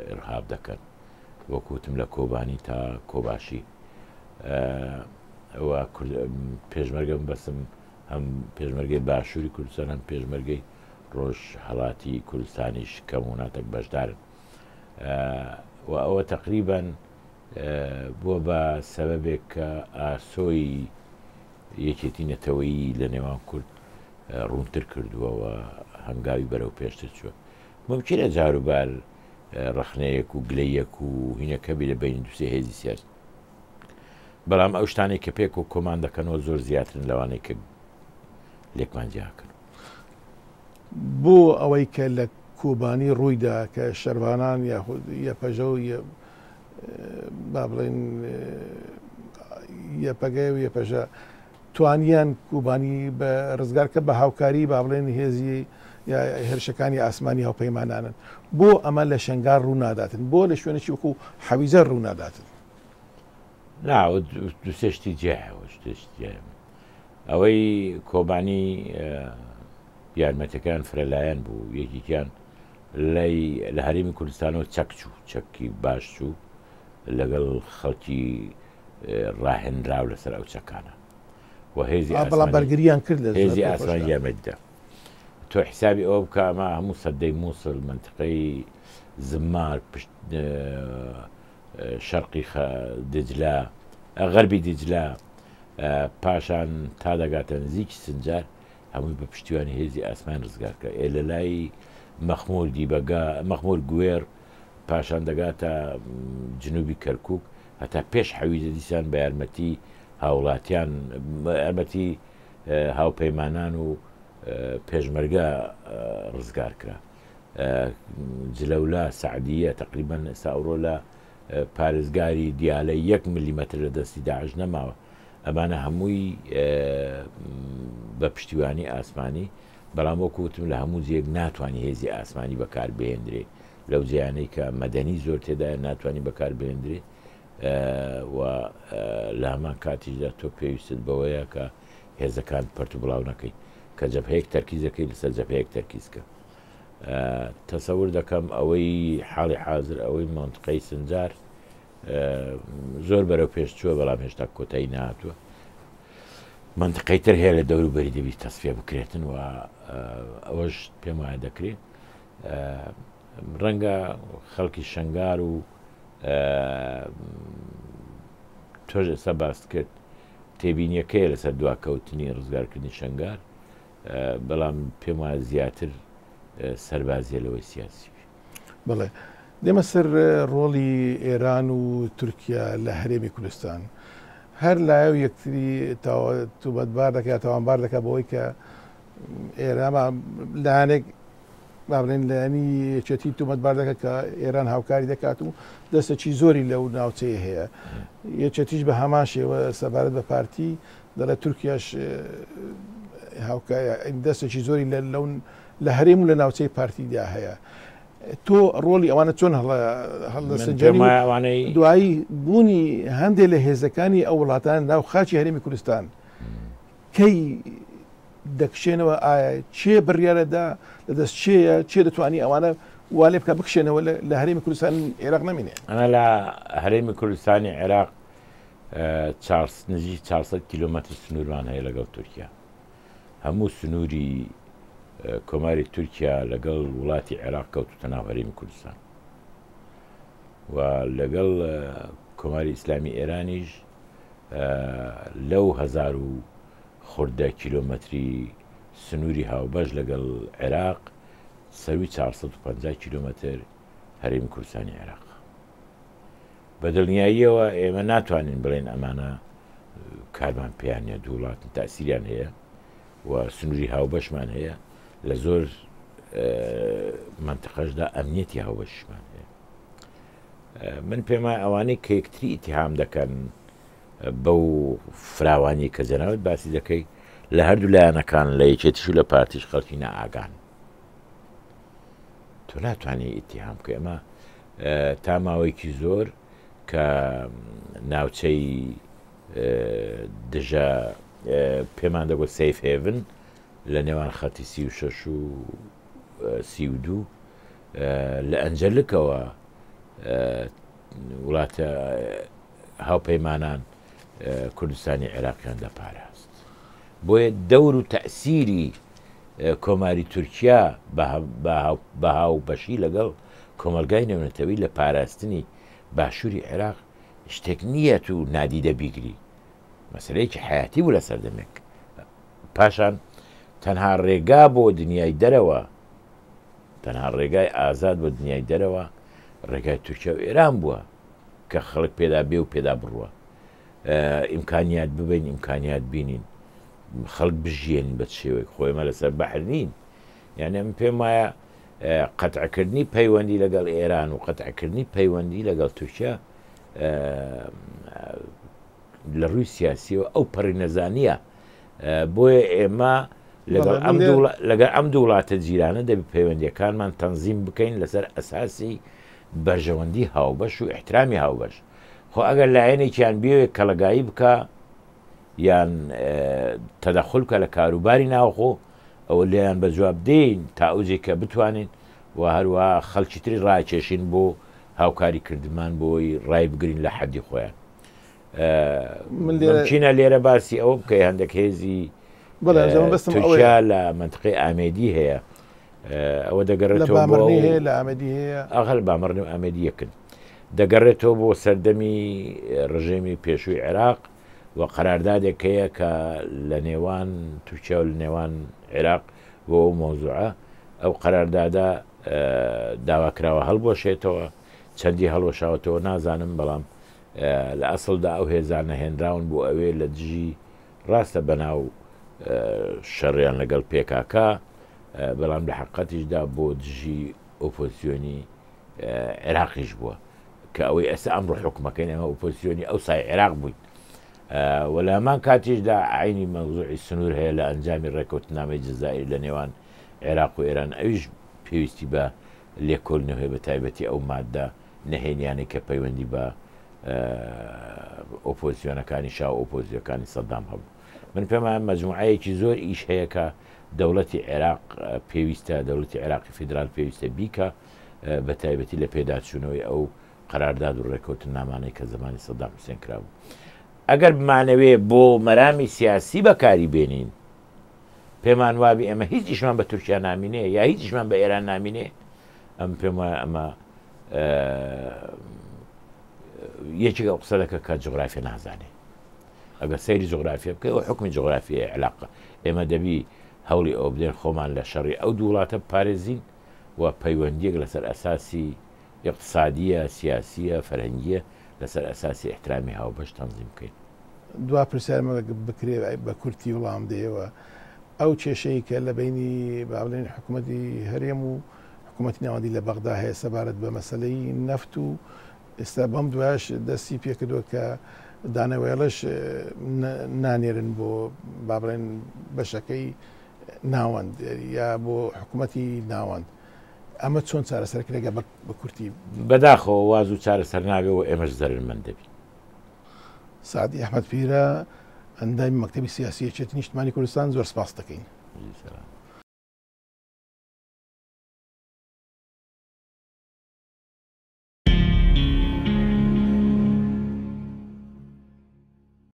ئیرهاب دەکەن وەک وتم لە کۆبانی تا کۆباشی و پێشمەرگە بەسم هەم پێشمەرگەی باشووری کوردستان هەم پێشمەرگەی ڕۆژهەڵاتی کوردستانیش کەم و ناتەک بەشدارن و ئەوە تەقریبەن بووە بە سەبەبێک کە ئاسۆی یەکێتی نەتەوەیی لە نێوان کورد ڕوونتر کردووە و هەنگاوی بەرەو پێشتر چووە. مومکینە جاروبار ڕەخنەیەک و گلەیەک و هینەکە بێ لە بەینی دوو سێ هێزی سیاسی، بەڵام ئەو شتانەی کە پێکەوە کۆمان دەکەنەوە زۆر زیاترن لەوانەی کە لێکمان جیاکەن. بۆ ئەوەی کە لە کۆبانی ڕوویدا کە شەرڤانان یاخود یەپەژە و با بڵێن یەپەگە و یەپەژە توانیان کوبانی بە ڕزگار کە بە هاوکاری با بڵێن هێزی هێرشەکانی ئاسمانی هاوپەیمانانن بۆ ئەمە لە شنگار ڕوو ناداتن بۆ لە شوێنێکی وەکو حەویجە ڕوو ناداتن نا دوسێ شتی جیایە شتی ئەوەی کۆبانی یارمەتەکان فرەلایەن بوو یەکێکیان لای لە هەرێمی کوردستانەوە چەک چوو چەکی باش چوو لەگەڵ خەڵکی ڕاهێنراو لەسەر ئەو چەکانە و هێزی بەڵام بەرگریان کرد لە هێزی ئاسمانی یارمەتیدا تۆ حسابی ئەوە بکە ئەمە هەموو سەدەی مووسڵ منتقەی زمار پشت شەرقی دجلە غەربی دجلە پاشان تا دەگاتە نزیکی سنجار هەمووی بە پشتیوانی هێزی ئاسمان ڕزگار کرا. ئێ لە لای مەخموور دیبەگا، مەخموور گوێڕ، پاشان دەگاتە جنوبی کەرکووک هەتا پێش حەویجە دیسان بە یارمەتی هاوڵاتیان، بە یارمەتی هاوپەیمانان و پێشمەرگە ڕزگار کرا. جلەولا، سەعدیە، تەقریبەن ئێستا ئەوڕۆ لە پارێزگاری دیالە یەک ملیمەتر لە دەستی داعش نەماوە. ئەمانە هەمووی بە پشتیوانی ئاسمانی، بەڵام وەکو وتم لە هەموو جێیەک ناتوانی هێزی ئاسمانی بەکار بهێندرێ، لەو جێیانەی کە مەدەنی زۆر تێدایە ناتوانی بەکار بهێندرێ و لە هەمان کاتیشدا تۆ پێویستت بەوەیە کە هێزەکان پەرت و بڵاو نەکەی، کە جەبهەیەک تەرکیز دەکەی لەسەر جەبهەیەک تەرکیز کە. تەسەور دەکەم ئەوەی حاڵی حازر ئەوەی مەنتقەی سنجار زۆر بەرەو پێش چووە بەڵام هێشتا کۆتایی نهاتووە منطقەی تر هەیە لە دەوروبەری دەبی تەسفیە بکرێتن و ئەوەش پێم وایە دەکرێت ڕەنگە خەڵکی شنگار و تۆش ئێستا باست کرد تێبینیەکەیە لەسەر دواکەوتنی ڕزگارکردنی شنگار بەڵام پێم وایە زیاتر سەربازیە لەوەی سیاسی بەڵێ دێمە سەر ڕۆڵی ئێران و تورکیا لە هەرێمی کوردستان. هەر لایە و یەکتری تومەتبار دەکات تاوانبار دەکات بەوەی کە ئێران لایەنێک با بڵێن لایەنی یەکێتی تومەتبار دەکات کە ئێران هاوکاری دەکات و دەستێکی زۆری لەو ناوچەیە هەیە. یەکێتیش بە هەمان شێوە سەبارەت بە پارتی دەڵێت تورکیاش دەستێکی زۆری لەو لە هەرێم و لە ناوچەی پارتیدا هەیە. تۆ ڕۆڵی ئەوانە چۆن هەڵدەسەنگێنی؟ دوایی بوونی هەندێک لە هێزەکانی ئەو وڵاتان ناو خاکی هەرێمی کوردستان کەی دەکشێنەوە؟ ئایا چێ بڕیارەدا لە دەست چێیە؟ چێ دەتوانی ئەوانە وا لێ بکە بکشێنەوە لە هەرێمی کوردستان عێراق نەمینێ؟ ئەمە لە هەرێمی کوردستانی عێراق نزیک 400 کیلومتر سنوورمان هەیە لەگەڵ تورکیا. هەموو سنووری کۆماری تورکیا لەگەڵ وڵاتی عێراق کەوتوتە ناو هەرێمی کوردستان و لەگەڵ کۆماری ئیسلامی ئێرانیش لەو هەزار و خوردە کیلۆمەتری سنووری هاوبەش لەگەڵ عێراق سەروی 450 کیلۆمەتر هەرێمی کوردستانی عێراق. بە دڵنیاییەوە ئێمە ناتوانین بڵێین ئەمانە کارمان پێیان نیە، دوو وڵاتن تاسیریان هەیە و سنووری هاوبەشمان هەیە لە زۆر منتقەشدا ئەمنیەتی هاوبەشمان هەیە. من پێم وایە ئەوانەی کە یەکتری ئیتیهام دەکەن بەو فراوانی کە جەنابت باسی دەکەی لە هەردوو لایەنەکان لە یەکێتیش و لە پارتیش خەڵکی نائاگان. تۆ ناتوانانی ئیتیهام بکەی ئەمە تا ماوەیەکی زۆر کە ناوچەی دژە پێمان دەگوت سەیف هێڤن لە نێوان خەتی 36 و 32 لە ئەنجەلکەوە وڵاتە هاوپەیمانان کوردستانی عێراقیان دەپاراست بۆیە دەور و تەسیری کۆماری تورکیا بە هاوبەشی لەگەڵ کۆمەڵگای نێونەتەوەی لە پاراستنی باشووری عێراق شتێک نییە تو نادیدە بیگری، مەسەلەیەکی حەیاتی بوو لە سەردەمێک. پاشان تەنها ڕێگا بۆ دنیای دەرەوە، تەنها ڕێگای ئازاد بۆ دنیای دەرەوە ڕێگای تورکیا و ئێران بووە کە خەڵک پێدا بێ و پێدا بڕوە. ئیمکانیات ببەین ئیمکانیات بینین خەڵک بژیێنین بە چ شێوەیەک خۆ ئێمە لەسەر بەحر نین یعنی من پێم وایە قەتعکردنی پەیوەندی لەگەڵ ئێران و قەتعکردنی پەیوەندی لەگەڵ تورکیا لە ڕووی سیاسیەوە ئەو پەڕی نەزانیە بۆیە ئێمە لەگەڵ ئەم لەگەڵ ئەم دوو وڵاتە جیرانە دەبی پەیوەندیەکانمان تەنزیم بکەین لەسەر ئەساسی بەرژەوەندی هاوبەش و احترامی هاوبەش خۆ ئەگەر لایەنێکیان بیەوێت کەڵەگایی بکا یان تەدەخول بکا لە کاروباری ناوخۆ ئەوە لێیان بە جواب دێین تا ئەو جێی کە بتوانین و هەروەها خەڵکی تری ڕاکێشین بۆ هاوکاری کردمان بۆی ڕای بگرین لە حەدی خۆیان. ممکنە لێرە باسی ئەوە بکەی هەندێک هێزی تورکیا لە مەنتقەی ئامێدی هەیە ئەوە دەگەڕێتەوە بۆ هەیە لە ئامێدی هەیە ئەغەل بامەڕنی و ئامێدی یەکن دەگەڕێتەوە بۆ سەردەمی ڕژێمی پێشووی عێراق و قەراردادێک هەیە کە لە نێوان تورکیا و لە نێوان عێراق بۆ ئەو مەوزوعە ئەو قەراردادە داواکراوە هەڵبوەشێتەوە چەندی هەڵوەشاوەتەوە نازانم بەڵام لە ئەسڵدا ئەو هێزانە هێنراون بۆ ئەوێ لە دژی ڕاستە بەناو شەڕیان لەگەڵ پێکاکا بەڵام لە حقەتیشدا بۆ دژی ئۆپۆزیسیۆنی عێراقیش بووە کە ئەوەی ئێستا ئەمڕۆ حکومەکەین ئەمە ئۆپۆزیسیۆنی ئەو سای عێراق بووین و لە هەمان کاتیشدا عینی مەوزوعی سنوور هەیە لە ئەنجامی ڕێکەوتنامەی جەزائیر لە نێوان عێراق و ئێران ئەویش پێویستی بە لێکۆلنەوەی بە تایبەتی ئەو مادە نهێنیانەی کە پەیوەندی بە ئۆپۆزیسیۆنەکانی شا و ئۆپۆزیۆکانی سەدام هەبوو من پێم وایە مەجموعەیەکی زۆر ئیش هەیە کە دەوڵەتی عێراق پێویستە دەوڵەتی عێراقی فیدرال پێویستە بیکا بە تایبەتی لە پێداچوونەوەی ئەو قەرارداد و ڕێکەوتننامانەی کە زەمانی سەدام حوسێن کرابوو. ئەگەر بمانەوێ بۆ مەرامی سیاسی بەکاری بێنین، پێمان وابی ئێمە هیچ ئیشمان بە تورکیا نامینێ یا هیچ ئیشمان بە ئێران نامینێ، ئەم پێم وایە ئەمە یەکێک ئەو قسە دەکە کە جوغرافیا نازانێ. ئەگەر سەیری جوغرافیا بکەی ئەو حوکمی جوغرافیای عێراقە، ئێمە دەبی هەوڵی ئەوە بدەین خۆمان لە شەڕی ئەو دوو وڵاتە بپارێزین و پەیوەندییەک لەسەر ئەساسی ئیقتسادییە، سیاسییە، فەرهەنگییە لەسەر ئەساسی ئیحترامی هاوبەش تەنزیم بکەین. دوا پرسیارم ئەگەر بکرێ بە کورتی وڵام دەیەوە، ئەو کێشەی کە لە بەینی با بڵێین حکوومەتی هەرێم و حکوومەتی ناوەندی لە بەغدا هەیە سەبارەت بە مەسەلەی نەفت و ئێستا بەم دوایەش دەستی پێکردووە کە دانەوێڵەش نانێرن بۆ با بڵێن بەشەکەی ناوەند یا بۆ حکوومەتی ناوەند ئەمە چۆن چارەسەر کرێگە بە کورتی؟ بەداخەوە واز و چارەسەر نابێ و ئێمەش زەرەرمەند دەبین. سەعدی ئەحمەد پیرە، ئەندامی مەکتەبی سیاسی یەکێتی نیشتمانی کوردستان زۆر سپاست دەکەین. سلام.